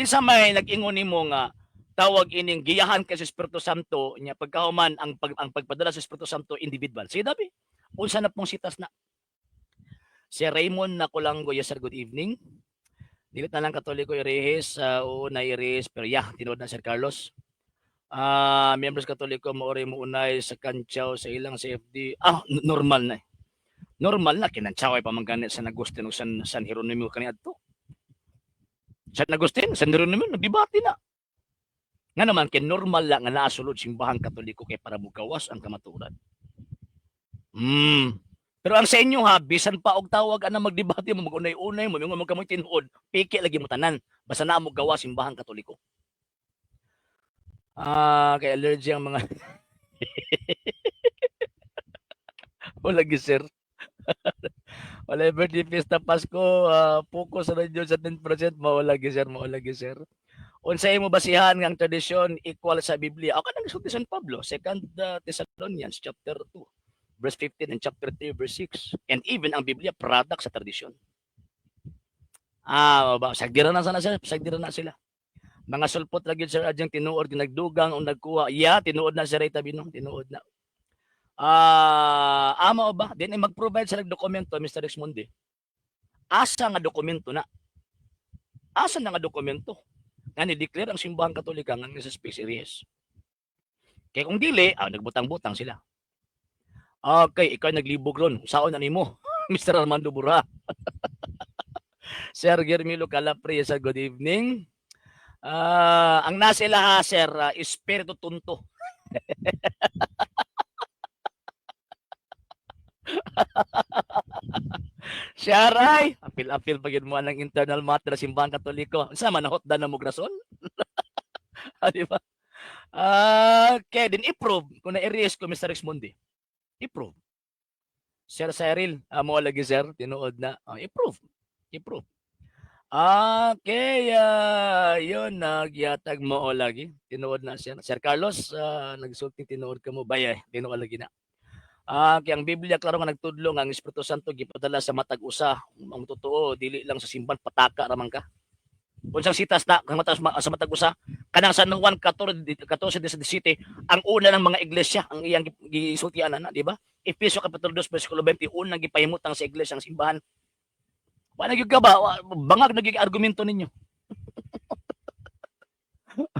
nag-ingon nimo nga tawag ining giyahan kay sa Espiritu Santo nya pagkahuman ang pagpadala sa Espiritu Santo individual? Sige dabi. Unsa na pong sitas na? Si Raymond Nakulanggo, yes sir, good evening. Dili na lang Katoliko irehis, oo na irehis, pero yeah, tinuod na, Sir Carlos. Ah, members Katoliko mo mo unay sa kantsaw sa ilang CFD. Ah, normal na eh. Normal na kinantsaway pa man gani sa Agustin ug San Jeronimo kaniadto. San Agustin, San Jeronimo, nagdebate na. Nga naman, kay normal lang nga naasulod Simbahang Katoliko kay para mugawas ang kamatuoran. Pero ang sa inyo ha, bisan pa og tawag ana magdebate mo, magunay-unay mo, mo kamoy tinuod, piki lagi mo tanan. Basta naa mo gawas Simbahang Katoliko. Ah, kay allergy ang mga. Wala gyud, sir. Wala birthday fiesta Pasko, focus ra jud sa 10%, mao lagi, sir, mao lagi, sir. Unsa imo basihan nga ang tradisyon equal sa Biblia? Ako nang gisulti San Pablo, Second Thessalonians chapter 2, verse 15 and chapter 3 verse 6. And even ang Biblia product sa tradisyon. Ah, ba, sagdira na sana sila, sagdira na sila. Mga sulpot ra gyud, Sir Adjang, tinuod nagdugang o nagkuha. Yeah, tinuod na, Sir Ray Tabino, tinuod na. Ah, ama o ba? Din ay mag-provide sa dokumento, Mr. Rexmonde. Asa nga dokumento na? Asa na nga dokumento? Nga ni-declare ang Simbahang Katolika nga sa space areas. Kaya kung dili, nagbutang-butang sila. Okay, ikaw naglibog ron. Saon na nimo, Mr. Armando Bura. Sir Germilo Calapri, sir, good evening. Ang nasa ilaha, sir, Espiritu Tunto. Siya apil-apil pag mo ang internal matter sa Simbahang Katoliko. Unsa man nahotdan na mo rason? Di ba? Okay, din i-prove kung na-erase ko, Mr. Rexmundi. I-prove. Sir Cyril, amo lagi, sir, tinuod na. I-prove. I-prove. Okay, yun, nagyatag mo o lagi. Tinuod na siya. Sir Carlos, nagsulti tinuod ka mo bay, tinuod lagi na. Kaya ang Biblia klaro nga nagtudlo nga ang Espiritu Santo gipadala sa matag usa. Ang totoo dili lang sa simbahan, pataka ra man ka. Unsang sitas na kang matas sa matag usa kanang San Juan 14 14 de City, ang una ng mga iglesia ang iyang gisultian na, di ba? Efeso kapitulo 2 bersikulo 20, unang gipahimutang sa iglesia ang simbahan. Wa na gyud ka ba? Bangag na gyud argumento ninyo.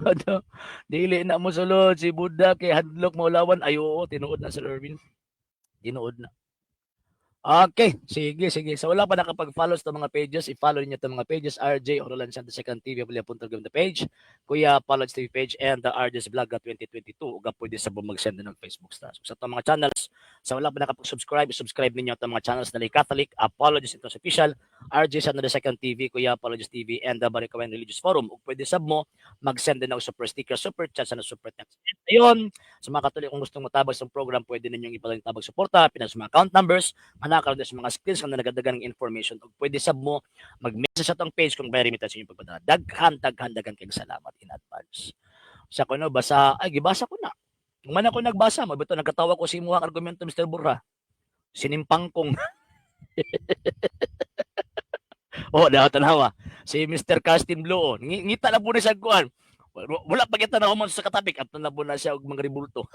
Ano, dili na mo sulod si Buddha kay hadlok maulawan. Ay oo, tinuod na, Sir Erwin. Tinuod na. Okay, sige, sige. So wala pa nakapag-follow sa mga pages, i-follow niyo itong mga pages, RJ Orolan Santos Second TV, the page, Kuya Apology TV page, and the RJ's Vlog 2022. Uga pwede sa mag-send ng Facebook stars. Sa itong mga channels, sa wala pa nakapag-subscribe, subscribe ninyo itong mga channels na Catholic, Apologies Intos Official, RJ Santos Second TV, Kuya Apologies TV, and the Barikawan Religious Forum. Ug pwede sab mo mag-send din ng super sticker, super chat, sa super thanks. And ayun, sa mga Katolik kung gustong matabag sa program, pwede ninyong ipadala yung tabag suporta, pinas mga account numbers, manakaroon sa mga screens nga nagadagan ng information ug pwede sab mo mag-message sa atong page kung may remittance inyong pagpadala. Daghan, daghan, daghan kayong salamat in advance. Sa kuno basa, ay gibasa ko na. Kung man ako nagbasa, mabito nagkatawa ko sa imuhang argumento, Mr. Burra. Sinimpang kong. Oh, daw tanawa. Si Mr. Castin Blue, oh. Ngita na po ni sa kuan. Wala pa kita na human sa katapik at na po na siya og mga ribulto.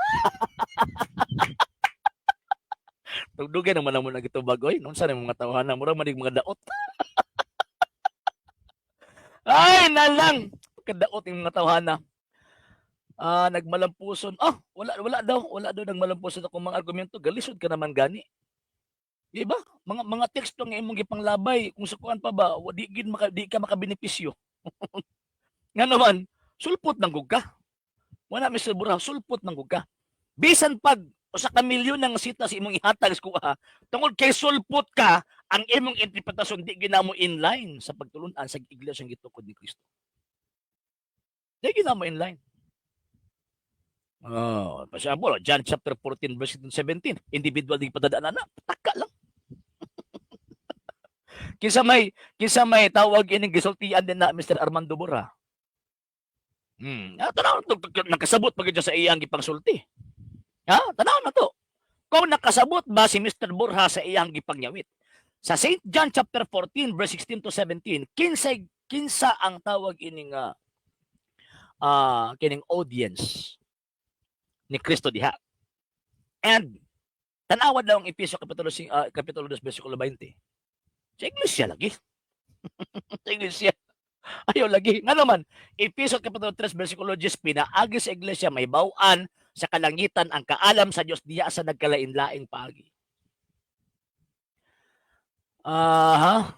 Tugdugay naman mo nagitubag oy. Unsa na mga tawhana, mura man mga daot. Ay, nalang kadaot yung mga tawhana. Nagmalampuson. Ah, wala wala daw, wala daw nagmalampuson akong mga argumento. Galisod ka naman gani. Di ba? Mga teksto nga imong gipanglabay kung sa kuan pa ba, di gid maka, di ka makabenepisyo. Nga naman, sulpot nang gug ka. Wala, Mr. Burha, sulpot nang gug ka. Bisan pag usa ka milyon ng sita sa imong ihatag sa kuha, tungod kay sulpot ka, ang imong interpretasyon di ginamo inline sa pagtulunan sa iglesia nga gitukod ni Kristo. Di ginamo inline. Oh, for example, John chapter 14 verse 17, individual di padadaan na, pataka lang. Kinsa may tawag ining gisultian din na Mr. Armando Bora. Tanaw nakasabot pa gyud sa iyang gipangsulti. Ha? Tanaw na to. Kung nakasabot ba si Mr. Borja sa iyang gipangyawit. Sa St. John chapter 14 verse 16 to 17, kinsa ang tawag ining kining audience ni Kristo diha? And tanawad lang ang Efeso kapitulo 2 bersikulo 20. Sa iglesia lagi. Sa iglesia. Ayaw lagi. Nga naman, Efeso kapitulo 3 bersikulo 10, pinaagi sa iglesia may bawaan sa kalangitan ang kaalam sa Dios diya sa nagkalain-laing paagi. Aha,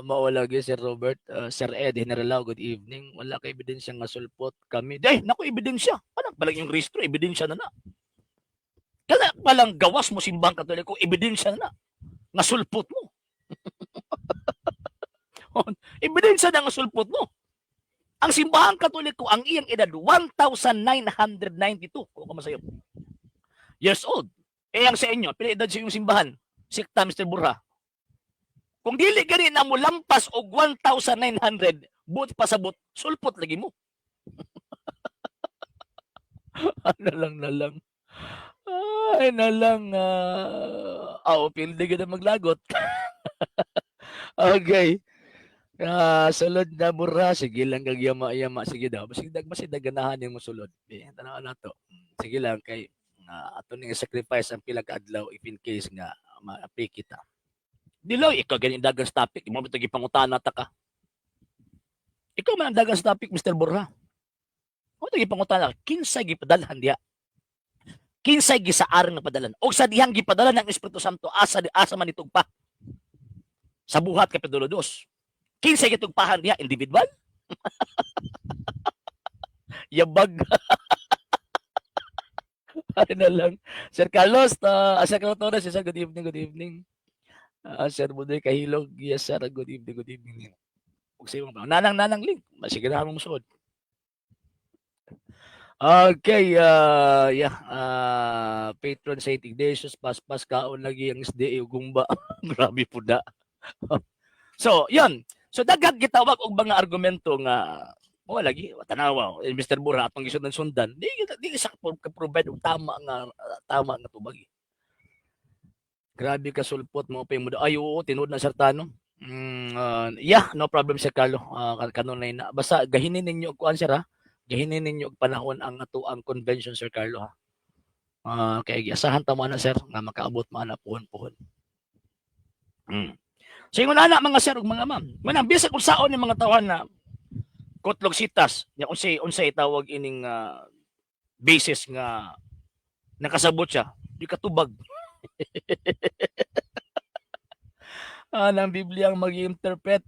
mao lagi, Sir Robert, Sir Ed Generalao, good evening. Wala kay ebidensya nga sulpot kami. Day, naku, ebidensya. Palang palang yung rehistro, ebidensya na na. Kana palang gawas mo Simbang Katoliko, ebidensya na na. Nga sulpot mo. Ebidensya na nga sulpot mo. Ang Simbahang Katoliko, ang iyang edad, 1,992. Kung ka masayop. Years old. Eh, ang sa inyo, pila edad sa inyong simbahan? Sikta, Mr. Burha. Kung dili gani na mo lampas og 1,900, buot pasabot, sulpot lagi mo. Ano lang na lang. Ay, na lang. Oh, pildi ka na maglagot. Okay. Ah, sulod na, Burha, sige lang kag yama-yama, sige daw. Basig dag basig ganahan nimo sulod. Eh, tanaw na to. Sige lang kay ato ning sacrifice ang pila ka adlaw if in case nga ma-appeal kita. Diloy, ikaw ganing dagan sa topic, imo ba gipangutana ta ka? Ikaw man ang dagan sa topic, Mr. Borja. Mo gipangutana, kinsay gipadalhan diha? Kinsay gisaarang nga padalan? Og sa dihang gipadalan ng Espiritu Santo, asa man itugpa? Sa Buhat Kapitulo 2. Kinsay gitugpahan diha? Individual? Yabag. Ay na lang. Sir Carlos, Sir Carlos Torres, yes, sir, good evening, good evening. Sir Budoy Kahilog, yes sir, good evening, good evening. Ug sa imong nanang nanang link, sige na mo musuod. Okay, yeah, patron Saint Ignatius, paspas kaon lagi ang SDA ug gumba. Grabe pud na. So, yun. So daghang gitawag og mga argumento nga wala lagi tanawa eh, Mr. Bura atong gisundan sundan di sa ka provide og tama nga tubag. Eh. Grabe ka sulpot mo pa mo. Ay, oo, tinuod na, Sir Tano. Yeah, no problem, Sir Carlo. Kanunay na. Basta gahinin ninyo og kuan, sir, ha. Gahinin ninyo og panahon ang ato ang convention, Sir Carlo, ha. Kay giasahan ta mo na, sir, nga makaabot mo ana puhon-puhon. So ingon ana, mga sir ug mga ma'am. Manang bisag unsaon ni mga tawhan na kutlog sitas nya unsay tawag ining basis nga nakasabot siya, di katubag. Ang Biblia ang magi-interpret.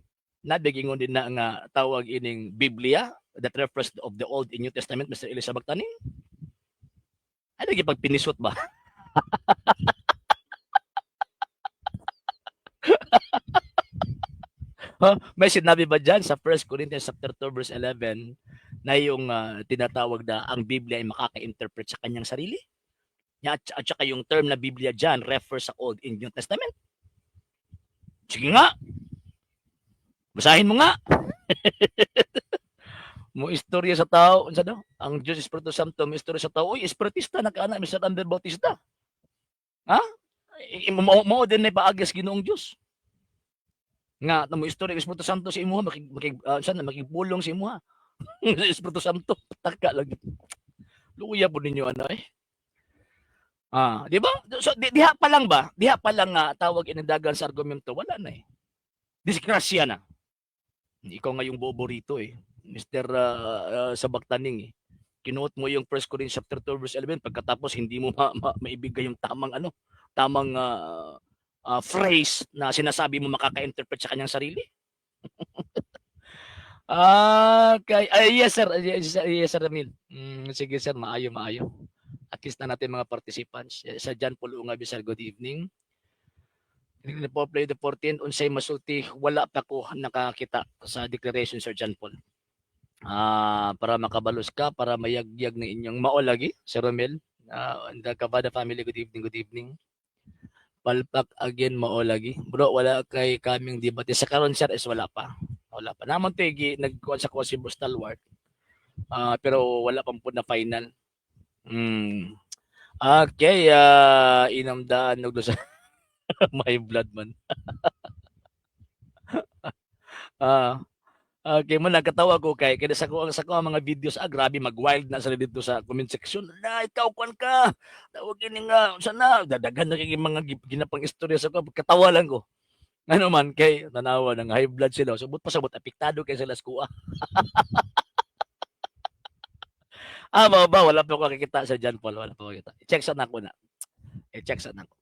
Nabigingon din na nga tawag ining Biblia that refers of the Old and New Testament, Mr. Elizabeth Taning. Ano gipagpinisot ba? Huh? May sinabi ba dyan sa 1 Corinthians chapter 2 verse 11 na yung tinatawag na ang Biblia ay makaka-interpret sa kanyang sarili? At saka yung term na Biblia dyan refers sa Old and New Testament. Sige nga. Basahin mo nga. Mo istorya sa tao, unsa daw? Ang Diyos Espiritu Santo mo istorya sa tao. Uy, espiritista na kaana Mr. Amber Bautista. Ha? Mao din na paagi sa Ginoong Diyos. Nga mo istorya ang Espiritu Santo sa imuha, makig, makig sana makigpulong sa imuha. Espiritu Santo, taka lang. Luya po ninyo ano eh. Ah, di ba? So diha pa lang ba? Diha pa lang nga tawag inadagan sa argumento, wala na eh. Disgrasya na. Ikaw nga yung bobo rito eh. Mr. Sabaktaning eh. Kinuot mo yung 1 Corinthians chapter 2 verse 11, pagkatapos hindi mo maibigay yung tamang ano, tamang phrase na sinasabi mo makaka-interpret sa kanyang sarili. Ah, kay ay, yes sir, yes sir, yes sir Ramil. Sige sir, maayo maayo. At least na natin mga participants. Sa John Paul Ungabi sir, good evening. Hindi po play the 14 unsay masulti, wala pa ko nakakita sa declaration, Sir John Paul. Para makabalos ka, para mayagyag na inyong mao lagi, Sir Romel. And the Cavada family, good evening, good evening. Palpak again, mao lagi. Bro, wala kay kaming debate. Sa karon, sir, is wala pa. Wala pa. Naman to nagkuan sa kuha si Stalwart. Pero wala pang po na final. Okay, inamdaan og sa my blood man. Okay mo nagkatawa ko kay kaya sa ko ang mga videos, grabe mag-wild na sila dito sa comment section. Na ikaw kwan ka. Tawag ini nga unsa na dadagan na kay mga ginapang istorya sa ko, katawa lang ko. Ngano man kay tanawa ng high blood sila. So but pasabot apektado kay sila sa kuha. Ba ba wala pa ko kakita sa John Paul, wala pa ko kakita. I-check sa nako na. I-check sa nako.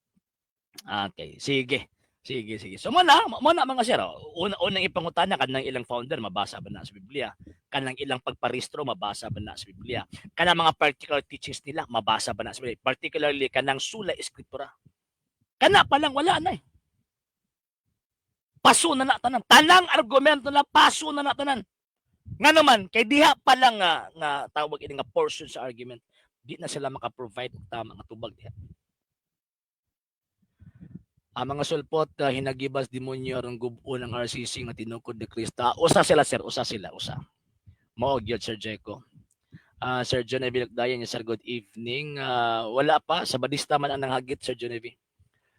Okay, sige. Sige, sige. So mo na mga sir, oh. Una unang ipangutana kanang ilang founder, mabasa ba na sa Biblia? Kanang ilang pagparehistro, mabasa ba na sa Biblia? Kanang mga particular teachings nila, mabasa ba na sa Biblia? Particularly kanang sola scriptura. Kana pa lang, wala na eh. Paso na na tanan. Tanang argumento na paso na na tanan. Nga naman, kay diha pa lang nga tawag ini nga portion sa argument, di na sila maka-provide og tama nga tubag diha. Ang mga sulpot hinagibas demonyo aron gub-on ang RCC nga tinukod ni Kristo. Ah, usa sila, sir, usa sila, usa. Mao gyud, Sir Jeco. Sir John Evi Lagdayan, sir, good evening. Wala pa sa Badista man ang nanghagit, Sir John Evi.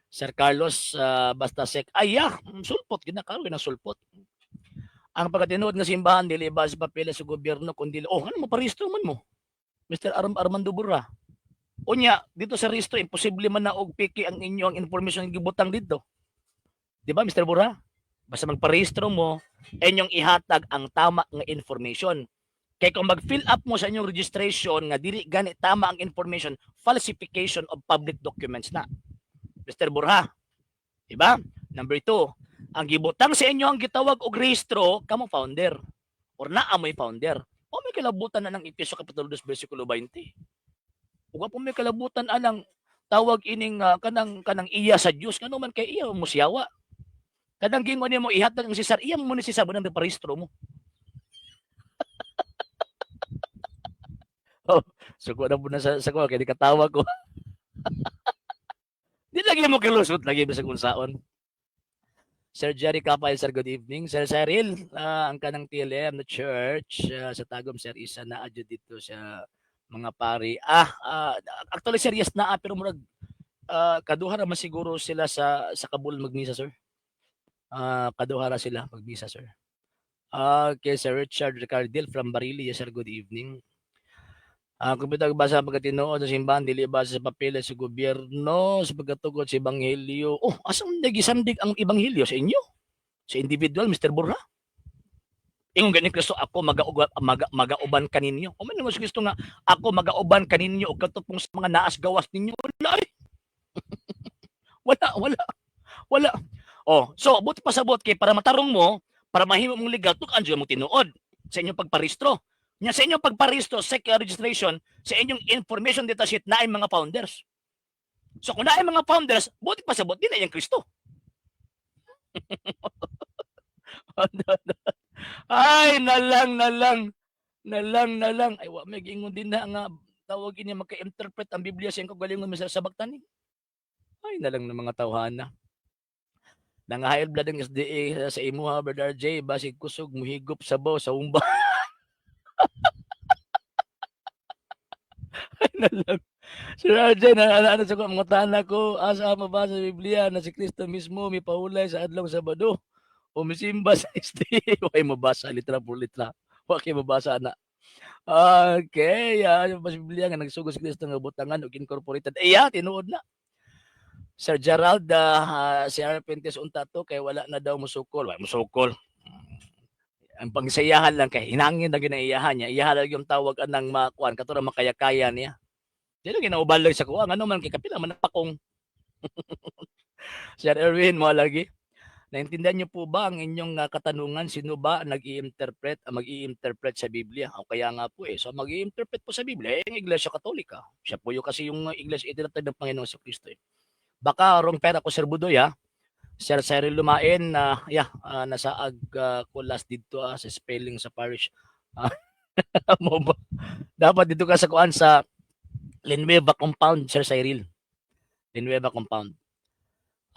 Sir Carlos, basta sek. Ay, yeah, sulpot gid na karon ng sulpot. Ang pagkatinuod nga simbahan dili ba sa papeles sa gobyerno kundi, oh, ano mo parehistro man mo? Mr. Armando Burra. Unya, dito sa rehistro, imposible man na og piki ang inyo ang information nga gibutang dito. Di ba, Mr. Burra? Basta magparehistro mo, inyong ihatag ang tama nga information. Kay kung mag-fill up mo sa inyong registration nga dili gani tama ang information, falsification of public documents na. Mr. Burha. Di ba? Number 2, ang gibutang sa inyo ang gitawag og rehistro, kamo founder. Or naa mo'y founder. O may kalabutan na ng Efeso Kapitulo 2 versikulo 20. Ug po may kalabutan anang tawag ining kanang kanang iya sa Dios, ngano man kay iya mo siyawa. Kanang gingon nimo ihatag ang Cesar, iya mo ni Cesar bunang parehistro mo. Oh, suko na po na sa ko kay di katawa ko. Di lagi mo kilusot lagi bisag unsaon. Sir Jerry Kapay, sir, good evening. Sir Cyril, ang kanang TLM na church sa Tagum, sir, isa na adyo dito sa mga pari. Actually, sir, yes na, pero murag kaduha ra man siguro sila sa Kabul magmisa, sir. Kaduha ra sila magmisa, sir. Okay, Sir Richard Ricardil from Barili. Yes, sir, good evening. Kung bitag basa pagkatinuod sa simbahan, dili base sa papeles sa gobyerno, sa pagkatugot sa ebanghelyo. Oh, asang nagisandig ang ebanghelyo sa inyo? Sa individual, Mr. Burra? Ingon gani Kristo, ako magauban kaninyo. O man si Kristo nga ako magauban kaninyo og katupong sa mga naas gawas ninyo. Wala eh. Wala, wala. Wala. Oh, so buti pa sabot kay para matarong mo, para mahimo mong legal, tuk-an jud mo tinuod sa inyong pagparehistro. Nya sa inyong pagparehistro, SEC registration, sa inyong information data sheet naay mga founders. So kung naay mga founders, buti pa sabot di na iyang Kristo. Ay, nalang, nalang. Nalang, nalang. Ay, wa may giingon din na nga tawag ini maka-interpret ang Biblia sa iyang kagalingon, Mr. Sabaktani. Ay, nalang ng mga tawhana. Nangahayal blood ang SDA sa imuha, Brother RJ, basig kusog, muhigop sabaw sa humba. Ay, nalang. Sir RJ, na sa mga tana ko, asa mabasa sa Biblia na si Kristo mismo may pahulay sa adlaw Sabado o misimba sa SDA. Way mabasa litra por litra. Wa kay mabasa na. Okay, ano ba sa Biblia nga nagsugod si Kristo nga butangan og incorporated? Eh, yeah, tinuod na. Sir Gerald, si Arpentes unta to kay wala na daw musukol. Wala musukol. Ang pangsayahan lang kay hinangin na ginaiyahan niya. Iyahan lang yung tawag anang makuan katura makaya-kaya niya. Di lang ginaubalag sa kuha. Ngano man kay kapila man napakong. Sir Erwin, mo lagi. Naintindihan niyo po ba ang inyong katanungan? Sino ba nag-i-interpret, ang mag-i-interpret sa Biblia? O kaya nga po eh. So mag-i-interpret po sa Biblia, eh, ang Iglesia Katolika. Siya po yung kasi yung Iglesia itinatag ng Panginoon sa Kristo eh. Baka wrong pera ko, Sir Budoy, ha. Sir Cyril Lumain na yeah, nasaag ko last dito sa spelling sa parish. Mo ba? Dapat dito ka sa kuan sa Linueva Compound, Sir Cyril. Linueva Compound.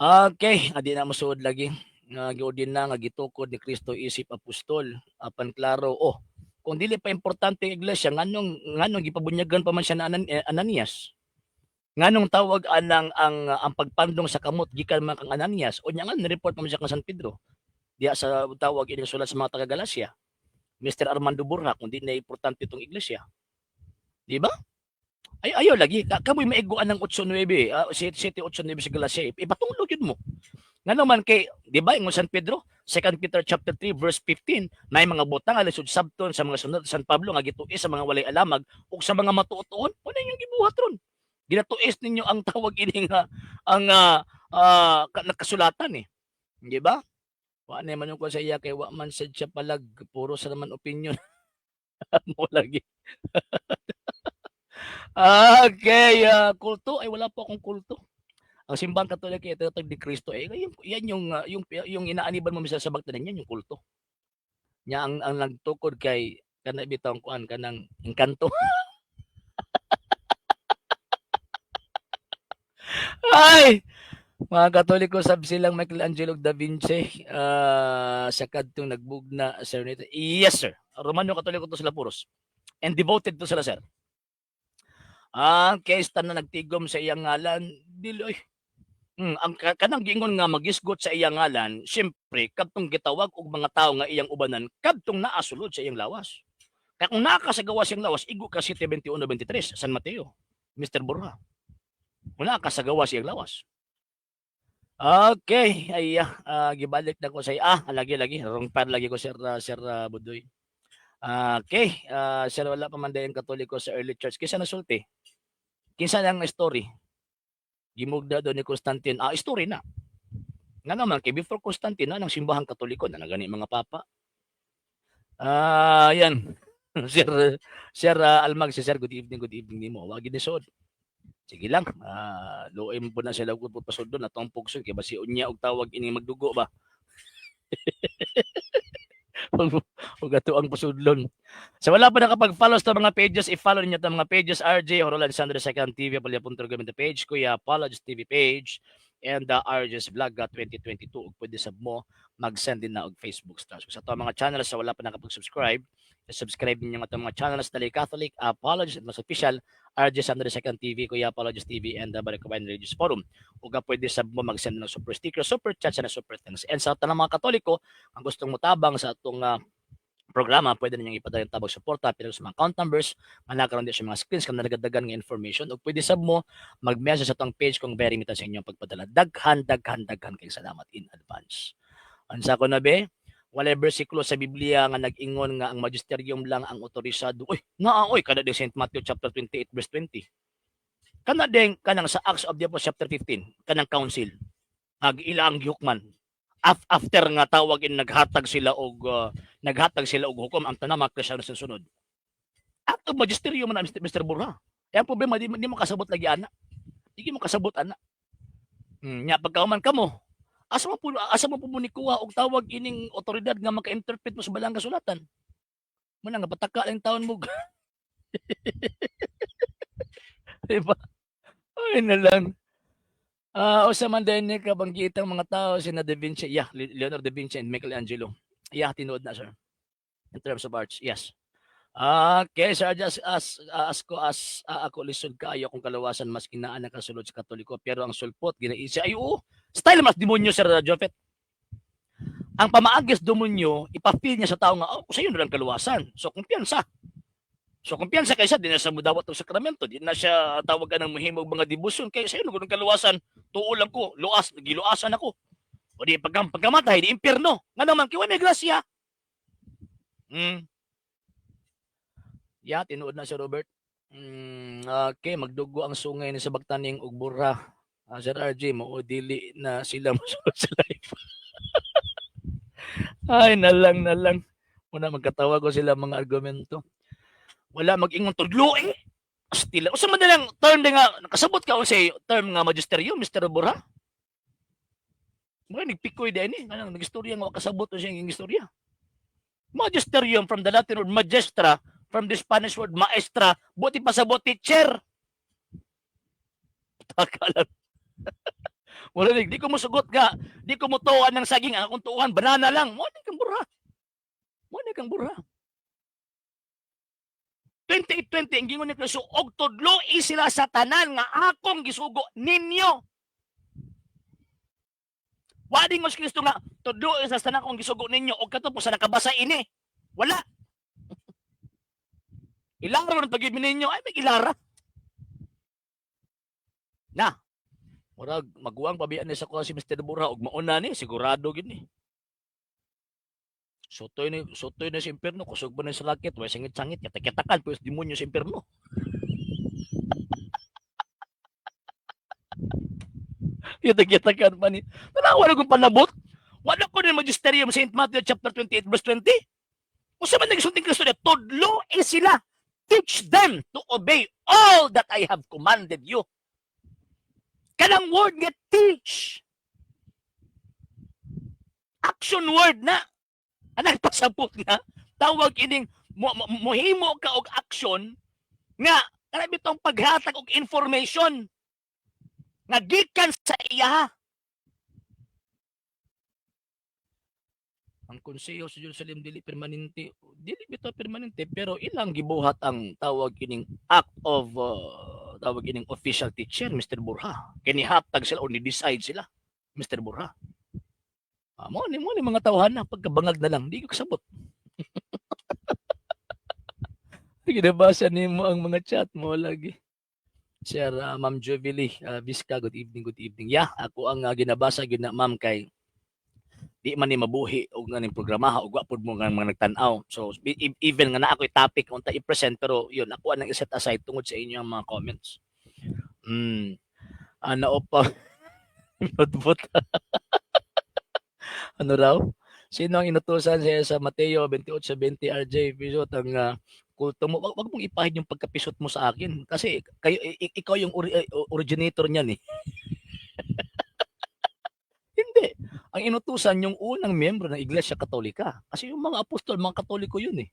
Okay, adi na mosuod lagi. Nga giudin na nga gitukod ni Kristo isip apostol. Apan klaro, oh, kung dili pa importante ang iglesia, nganong gipabunyagan pa man siya na Ananias? Nganong tawag anang ang pagpandong sa kamot gikan man kang Ananias? O nya nga ni-report pa man siya kang San Pedro. Diya sa tawag ining sulat sa mga taga Galacia. Mr. Armando Burha, kung di na importante itong iglesia. Di ba? Ay, ayaw lagi. Kamoy maiguan ng 8-9, 7, 8, 9 sa Galacia. Ipatunglo yun mo. Nga naman kay, di ba, ingon San Pedro, 2 Peter chapter 3 verse 15, na mga butang alisod sabton sa mga sunod San Pablo nga gituis sa mga walay alamag ug sa mga matuotuon, wala inyong gibuhat ron. Ginatuis ninyo ang tawag ini nga ang nakasulatan eh. Di ba? Wa na man ko sa iya kay wa man sad siya palag, puro sa naman opinion. Mo lagi. Okay, kulto ay wala po akong kulto. Ang Simbahang Katoliko ay tinatawag ni Kristo eh yan, yan yung inaaniban mo sa bagtanan, yan yung kulto. Nya ang nagtukod kay kana bitawng kuan kanang engkanto. Ay! Mga Katoliko, sab silang Michelangelo ug Da Vinci sa kadtong nagbugna, Sir Nito. Yes, sir. Romano Katoliko to sila puros. And devoted to sila, sir. Ang case tanan nagtigom sa iyang ngalan, dili oy. Ang kanang giingon nga magisgot sa iyang ngalan, syempre kadtong gitawag og mga tawo nga iyang ubanan, kadtong naa sulod sa iyang lawas. Kaya kung naa ka sa gawas iyang lawas, igo ka 7:21-23, San Mateo, Mr. Borja. Kung naa ka sa gawas iyang lawas. Okay, ay gibalik na ko sa lagi lagi wrong par lagi ko, Sir Budoy. Okay, sir, wala pa man dayon Katoliko sa early church. Kinsa nasulti? Kinsa nang story? Gimugda do ni Constantine. Story na. Nga naman kay before Constantine na ng Simbahang Katoliko na nagani mga papa. Yan. Sir Almag, si Sir, good evening nimo. Wagi ni sod. Sige lang, luoy mo po na sila kung pasudlon atong pugson kay basi unya og tawag ini magdugo ba. Ug ato ang pasudlon. Sa wala pa nakapag-follow sa mga pages, i-follow ninyo itong mga pages: RJ Horolan Sandro Second TV, Palya.Argumento page, Kuya Apologies TV page, and the RJ's Vlog 2022. Ug pwede sab mo mag-send din na og Facebook stars. Sa ato mga channels, sa wala pa nakapag-subscribe, subscribe ninyo ang atong mga channels: Dali Catholic, Apologies at Mas Official, RJ Sandro Second TV, Kuya Apologies TV, and the Barakabayan Religious Forum. Ug pwede sab mo mag-send ng super sticker, super chat, na super thanks. And sa tanang mga Katoliko, ang gustong mutabang sa atong programa, pwede ninyong ipadala yung tabang suporta pero sa mga account numbers nga nakaroon din sa mga screens kung nagadagan nga information, ug pwede sab mo mag-message sa atong page kung very sa inyong pagpadala. Daghan, daghan, daghan kay salamat in advance. Unsa ko na be? Walay bersikulo sa Biblia nga nag-ingon nga ang magisterium lang ang otorisado. Uy, naa oy, kada din St. Matthew chapter 28 verse 20. Kana din kanang sa Acts of the Apostles chapter 15, kanang council. Ag ila ang gihukman. After nga tawag in naghatag sila og hukom ang tanang mga Kristiyano sa sunod. Act of magisterium man na, Mr. Burha. Kaya ang problema, di mo kasabot lagi ana. Di mo kasabot ana. Nya pagkauman kamo, asa mo po mo ni kuha og tawag ining otoridad nga maka-interpret mo sa balang kasulatan? Muna nga pataka lang taon mo. Diba? Ay na lang. Usa man din ni kabanggitang mga tao sina Da Vinci, yeah, Leonardo da Vinci and Michelangelo. Yeah, tinuod na, sir. In terms of arts, yes. Okay, sir, just as ko as ako lisod kaayo akong kalawasan maski naa nakasulod sa Katoliko, pero ang sulpot ginaisi ay oo, style mas demonyo, Sir Jopet. Ang pamaagis demonyo, ipa-feel niya sa tao nga, oh, sa iyo na lang kaluwasan. So kumpiyansa. So kumpiyansa kaysa di na siya mudawat og sakramento, di na siya tawagan ng muhimog mga debosyon kay sa iyo na kaluwasan. Tuo lang ko, luas, giluasan ako. O di pagkamatay, di impierno. Nga naman kay may grasya. Ya, tinuod na si Robert. Okay, magdugo ang sungay ni sa Bagtaning ug Burra. Sir RJ, mao dili na sila mosulod sa live. Ay, nalang, nalang. Muna magkatawa ko sila mga argumento. Wala mag-ingon tudlo eh. Stila. Usa man na lang term nga nakasabot ka sa term nga magisterium, Mr. Borja? Mga nagpikoy din eh. Anong nag-istorya nga kasabot siya yung istorya. Magisterium from the Latin word magistra, from the Spanish word maestra, buti pasabot teacher. Taka lang. Wala, di ko musugot ka, di ko mutuan ng saging, ang akong tuuhan, banana lang. Mo kang burha. Mo kang burha. 28:20, ang gingon ni Kristo, og tudloi sila sa tanan nga akong gisugo ninyo. Wa din si Kristo nga tudloi sa tanan akong gisugo ninyo og kato po sa nakabasa ini. Wala. Ilara man pag ninyo, ay may ilara. Na. Murag maguwang pabian ni sa kuha si Mr. Burha og mauna ni sigurado gid ni. Sutoy ni sa impierno, kusog ba ni sa lakit, way sangit-sangit, katakitakan pues demonyo sa impierno. Kitakitakan pa ni. Tanawa na kung panabot. Wala ko ni magisterium St. Matthew chapter 28 verse 20. Unsa man nagsulti Kristo niya? Tudloe sila. Teach them to obey all that I have commanded you. Kanang word nga "teach." Action word na. Anang pasabot nga tawag ining mohimo ka og action nga kana bitong paghatag og information nga gikan sa iya. Ang konseho sa Jerusalem dili permanente, dili bitaw permanente, pero ilang gibuhat ang tawag kining act of tawag kining official teacher, Mr. Borja. Kini hatag sila o ni decide sila, Mr. Borja. Mo ni mga tawhan na pagkabangag na lang, di ko kasabot. Ginabasa nimo ang mga chat mo lagi. Sir, Ma'am Jubilee Visca, good evening, good evening. Yeah, ako ang ginabasa gyud na, ma'am, kay di man ni mabuhi og nganing programa og wa pud mo nga mga nagtan-aw. So even nga naa ako'y topic unta i-present, pero yun ako ang i-set aside tungod sa inyong mga comments. Ano pa? Notebook. Ano raw? Sino ang inutusan siya sa Mateo 28:20, RJ? Pisot ang kulto mo. Wag mong ipahid yung pagkapisot mo sa akin kasi kayo ikaw yung originator niyan eh. Hindi. Ang inutusan yung unang miyembro ng Iglesia Katolika. Kasi yung mga apostol, mga Katoliko yun eh.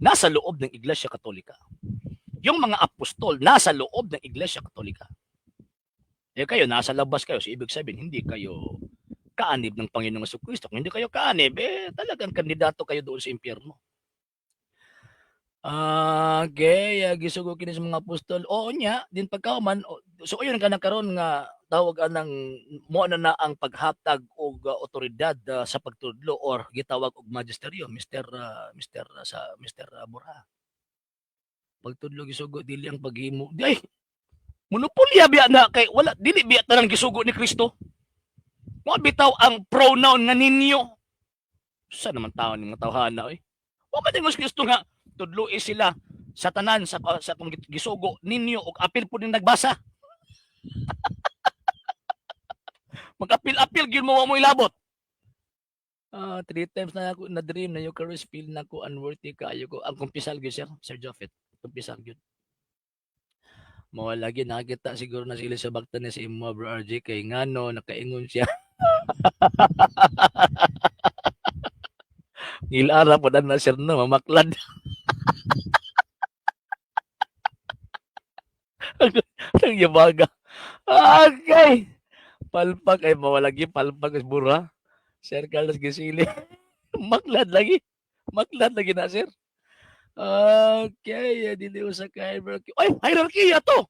Nasa loob ng Iglesia Katolika. Yung mga apostol, nasa loob ng Iglesia Katolika. Eh kayo, nasa labas kayo. So, ibig sabihin, hindi kayo kaanib ng Panginoong Kristo. Kung hindi kayo kaanib, eh talagang kandidato kayo doon sa impyerno. Okay, gisugo kini sa mga apostol. Oo nya, din pagkauman, so ayun ka nagkaroon nga tawag anang mo na na ang paghatag og otoridad sa pagtudlo or gitawag og magisterio, Mr. Sa Mr. Borja. Pagtudlo gisugo, dili ang paghimo. Di ay monopolya biya na kay wala dili biya tanan gisugo ni Kristo. Mo bitaw ang pronoun nga "ninyo". Sa naman tao ning mga tawhana oy. Wa man dingos Kristo nga tudloi sila sa tanan sa kung gisugo ninyo og apil po ning nagbasa. Mag-apil-apil gyud mo, wa mo ilabot. Three times na ako na dream na Eucharist, feel na ko unworthy kaayo ko. Ang kumpisal gyud, sir, Sir Jophet. Kumpisal gyud. Mao lagi nakita siguro na sila sa bakta ni si imo, bro RJ, kay ngano nakaingon siya. Ngilara po na sir no mamaklad. Ang yabaga. Okay. Palpak ay mawalagi palpak is bura. Sir Carlos Gisili. Maklad lagi. Maklad lagi na, sir. Okay, dili usa ka hierarchy. Ay, hierarchy to.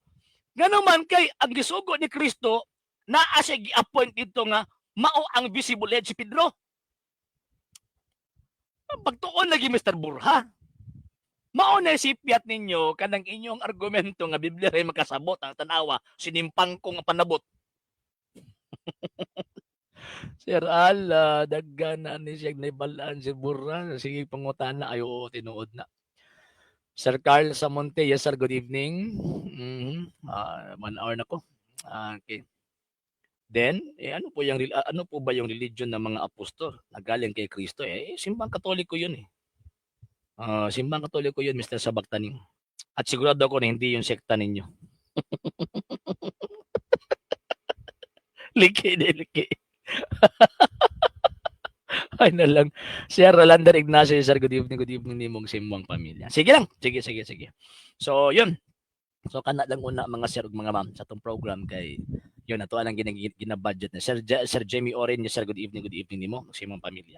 Ngano man kay ang gisugo ni Kristo naa siya gi-appoint dito nga mao ang visible head, si Pedro. Pagtuon lagi, Mr. Borja. Mao na sipyat ninyo kanang inyong argumento nga Biblia ray makasabot ang tanawa sinimpang ko nga panabot. Sir Al, daghan na ni siya naibalaan si Borja. Sige pangutana ay oo tinuod na. Sir Carl Samonte, yes sir, good evening. 1 hour na ko. Okay. Then, eh, ano po ba yung religion ng mga apostol na galing kay Kristo? Eh, simbang Katoliko yun eh. Simbang Katoliko yun, Mr. Sabaktaning. At sigurado ako na hindi yung sekta ninyo. Liki, di, liki. Ay na lang. Sir Rolander Ignacio, sir, good evening nimong simbang pamilya. Sige lang. Sige, sige, sige. So, yun. So, kana lang una, mga sir ug mga ma'am, sa atong program kay yun ato ang gina-budget na Sir, Sir Jamie Oren, sir, good evening nimo sa imong pamilya.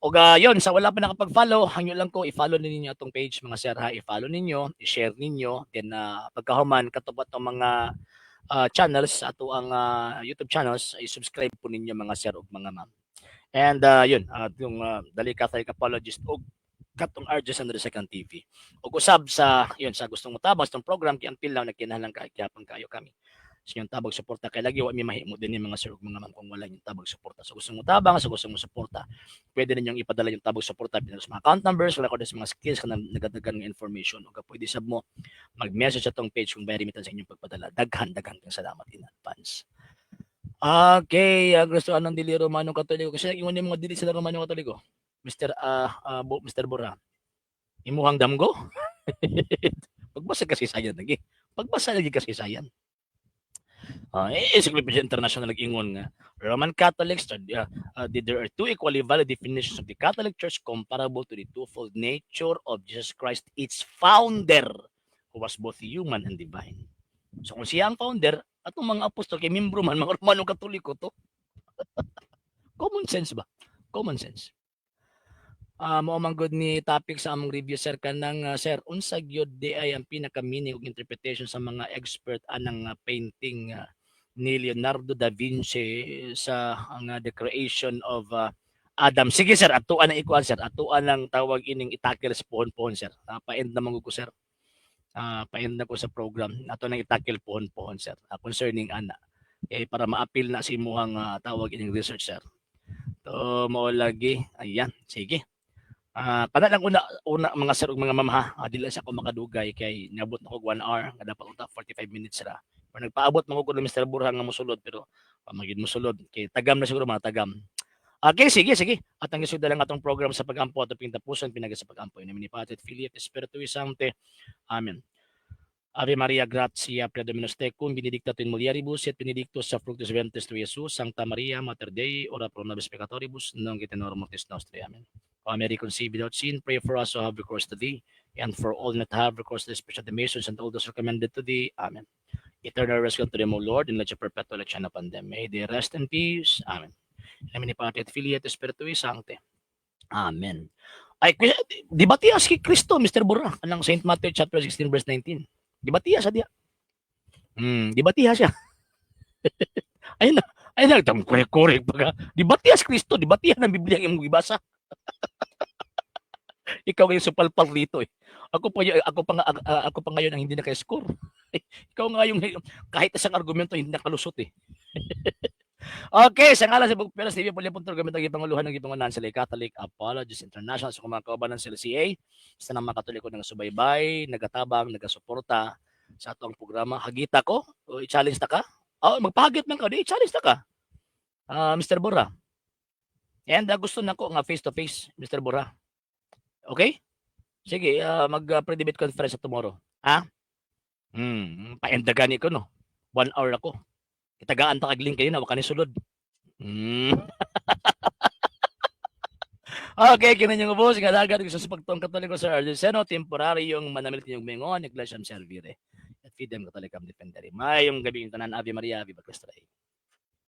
Og yun, sa wala pa nakapag-follow, hangyo lang ko i-follow ninyo atong page, mga sir, ha, i-follow ninyo, i-share ninyo, then pagkahuman katong atong mga channels, ato ang YouTube channels, i-subscribe po ninyo, mga sir ug mga ma'am. And yun, yung Dali Catholic Apologist ug katong RJ Sandro Second TV. Ug usab sa yun sa gustong motabang sa atong program kay until now nagkinahanglan kay gyapon kayo kami sa inyong tabag suporta kay lagi wa mi mahimo din ni, mga sir ug mga ma'am, kung wala inyong tabag suporta. So gusto mo tabang, sa gusto mo suporta, pwede ninyong ipadala yung tabag suporta pinag sa mga account numbers, wala ko sa mga skills kanang nagadagan ng information ug pwede sab mo mag-message sa atong page kung may remittance sa inyong pagpadala. Daghan daghan kang salamat in advance. Okay, gusto anong dili Romano Katoliko kasi ingon nimo nga dili sila Romano Katoliko. Mr. Mr. Bora. Imuhang damgo? Pagbasa kasi sayan lagi. Pagbasa lagi kasi sayan. Encyclopedia International nag-ingon nga Roman Catholics, there are two equally valid definitions of the Catholic Church comparable to the twofold nature of Jesus Christ, its founder, who was both human and divine. So kung siya ang founder, atong mga apostol kay membro man mga Romano Katoliko to. Common sense ba? Common sense. Mao man gud ni topic sa among review, sir, kanang sir, unsa gyud di ay ang pinaka meaning ug interpretation sa mga expert anang painting ni Leonardo da Vinci sa ang the creation of Adam? Sige sir, atuan ang ikuan, sir, atuan ang tawag ining i-tackle sa pohon-pohon, sir. Pa-end naman ko, sir. Pa-end na ko sa program. Ato nang i-tackle pohon-pohon, sir. Concerning ana. Eh, para maapil na sa imuhang tawag ining research, sir. To mao lagi. Ayan, sige. Kana lang una una, mga sir ug mga ma'am, ha. Dili sa ako makadugay kay niabot na ko 1 hour nga dapat unta 45 minutes ra. Pero nagpaabot man ko ni Mr. Burhan nga mosulod pero pa magid mosulod kay tagam na siguro, mga tagam. Okay, sige, sige. At ang gisugda lang atong program sa pagampo ato pingtapuson pinagi sa pagampo. In nomine Patris et Filii et Spiritui Sancti. Amen. Ave Maria, gratia plena Dominus tecum, benedicta tu in mulieribus, et benedictus fructus ventris tui, Iesus. Sancta Maria, Mater Dei, ora pro nobis peccatoribus, nunc et in hora mortis nostrae. Amen. O Mary, conceived without sin, pray for us who have recourse to thee, and for all that have recourse to the special the masons and all those recommended to thee. Amen. Eternal rest grant to them, O Lord, and let your perpetual light shine upon them. May they rest in peace. Amen. In nomine Patris et Filii et Spiritui Sancti. Amen. Ay, di ba tiya si Kristo, Mr. Burra, anang St. Matthew chapter 16 verse 19? Di ba tiya siya diya? Di ba tiya siya? Ayun na, ayun na, tam korek-korek pa ka. Di ba tiya si Kristo? Di ba tiya ng Biblia ang imong gibasa? Ikaw ngayon supalpal dito eh. Ako pa ngayon ang hindi naka-score. Ikaw nga yung kahit isang argumento hindi nakalusot eh. Okay, sa ngalan sa Bugperas TV, puli po gamit ang gipanguluhan ng gipangunahan sa Catholic Apologists International sa mga kauban ng CLCA, sa nang mga Katoliko nga subaybay, nagatabang, nagasuporta sa atong programa. Hagita ko, o i-challenge ta ka? Oh, magpahagit man ka, di i-challenge ta ka. Mr. Bora. And gusto nako nga face to face, Mr. Bora. Okay? Sige, mag pre-debate conference sa tomorrow. Ha? Pa-end gani ko, no. 1 hour ako. Itagaan ta kag link kayo na wa ka ni sulod. Okay, kini yung ubos nga dagat gusto sa pagtuong Katoliko sa Argentino temporaryong manamilit inyong mingon, Ecclesiam Servire et Fidem Catholicam Defendere. Maayong gabi tanan. Ave Maria, Viva Cristo Rey.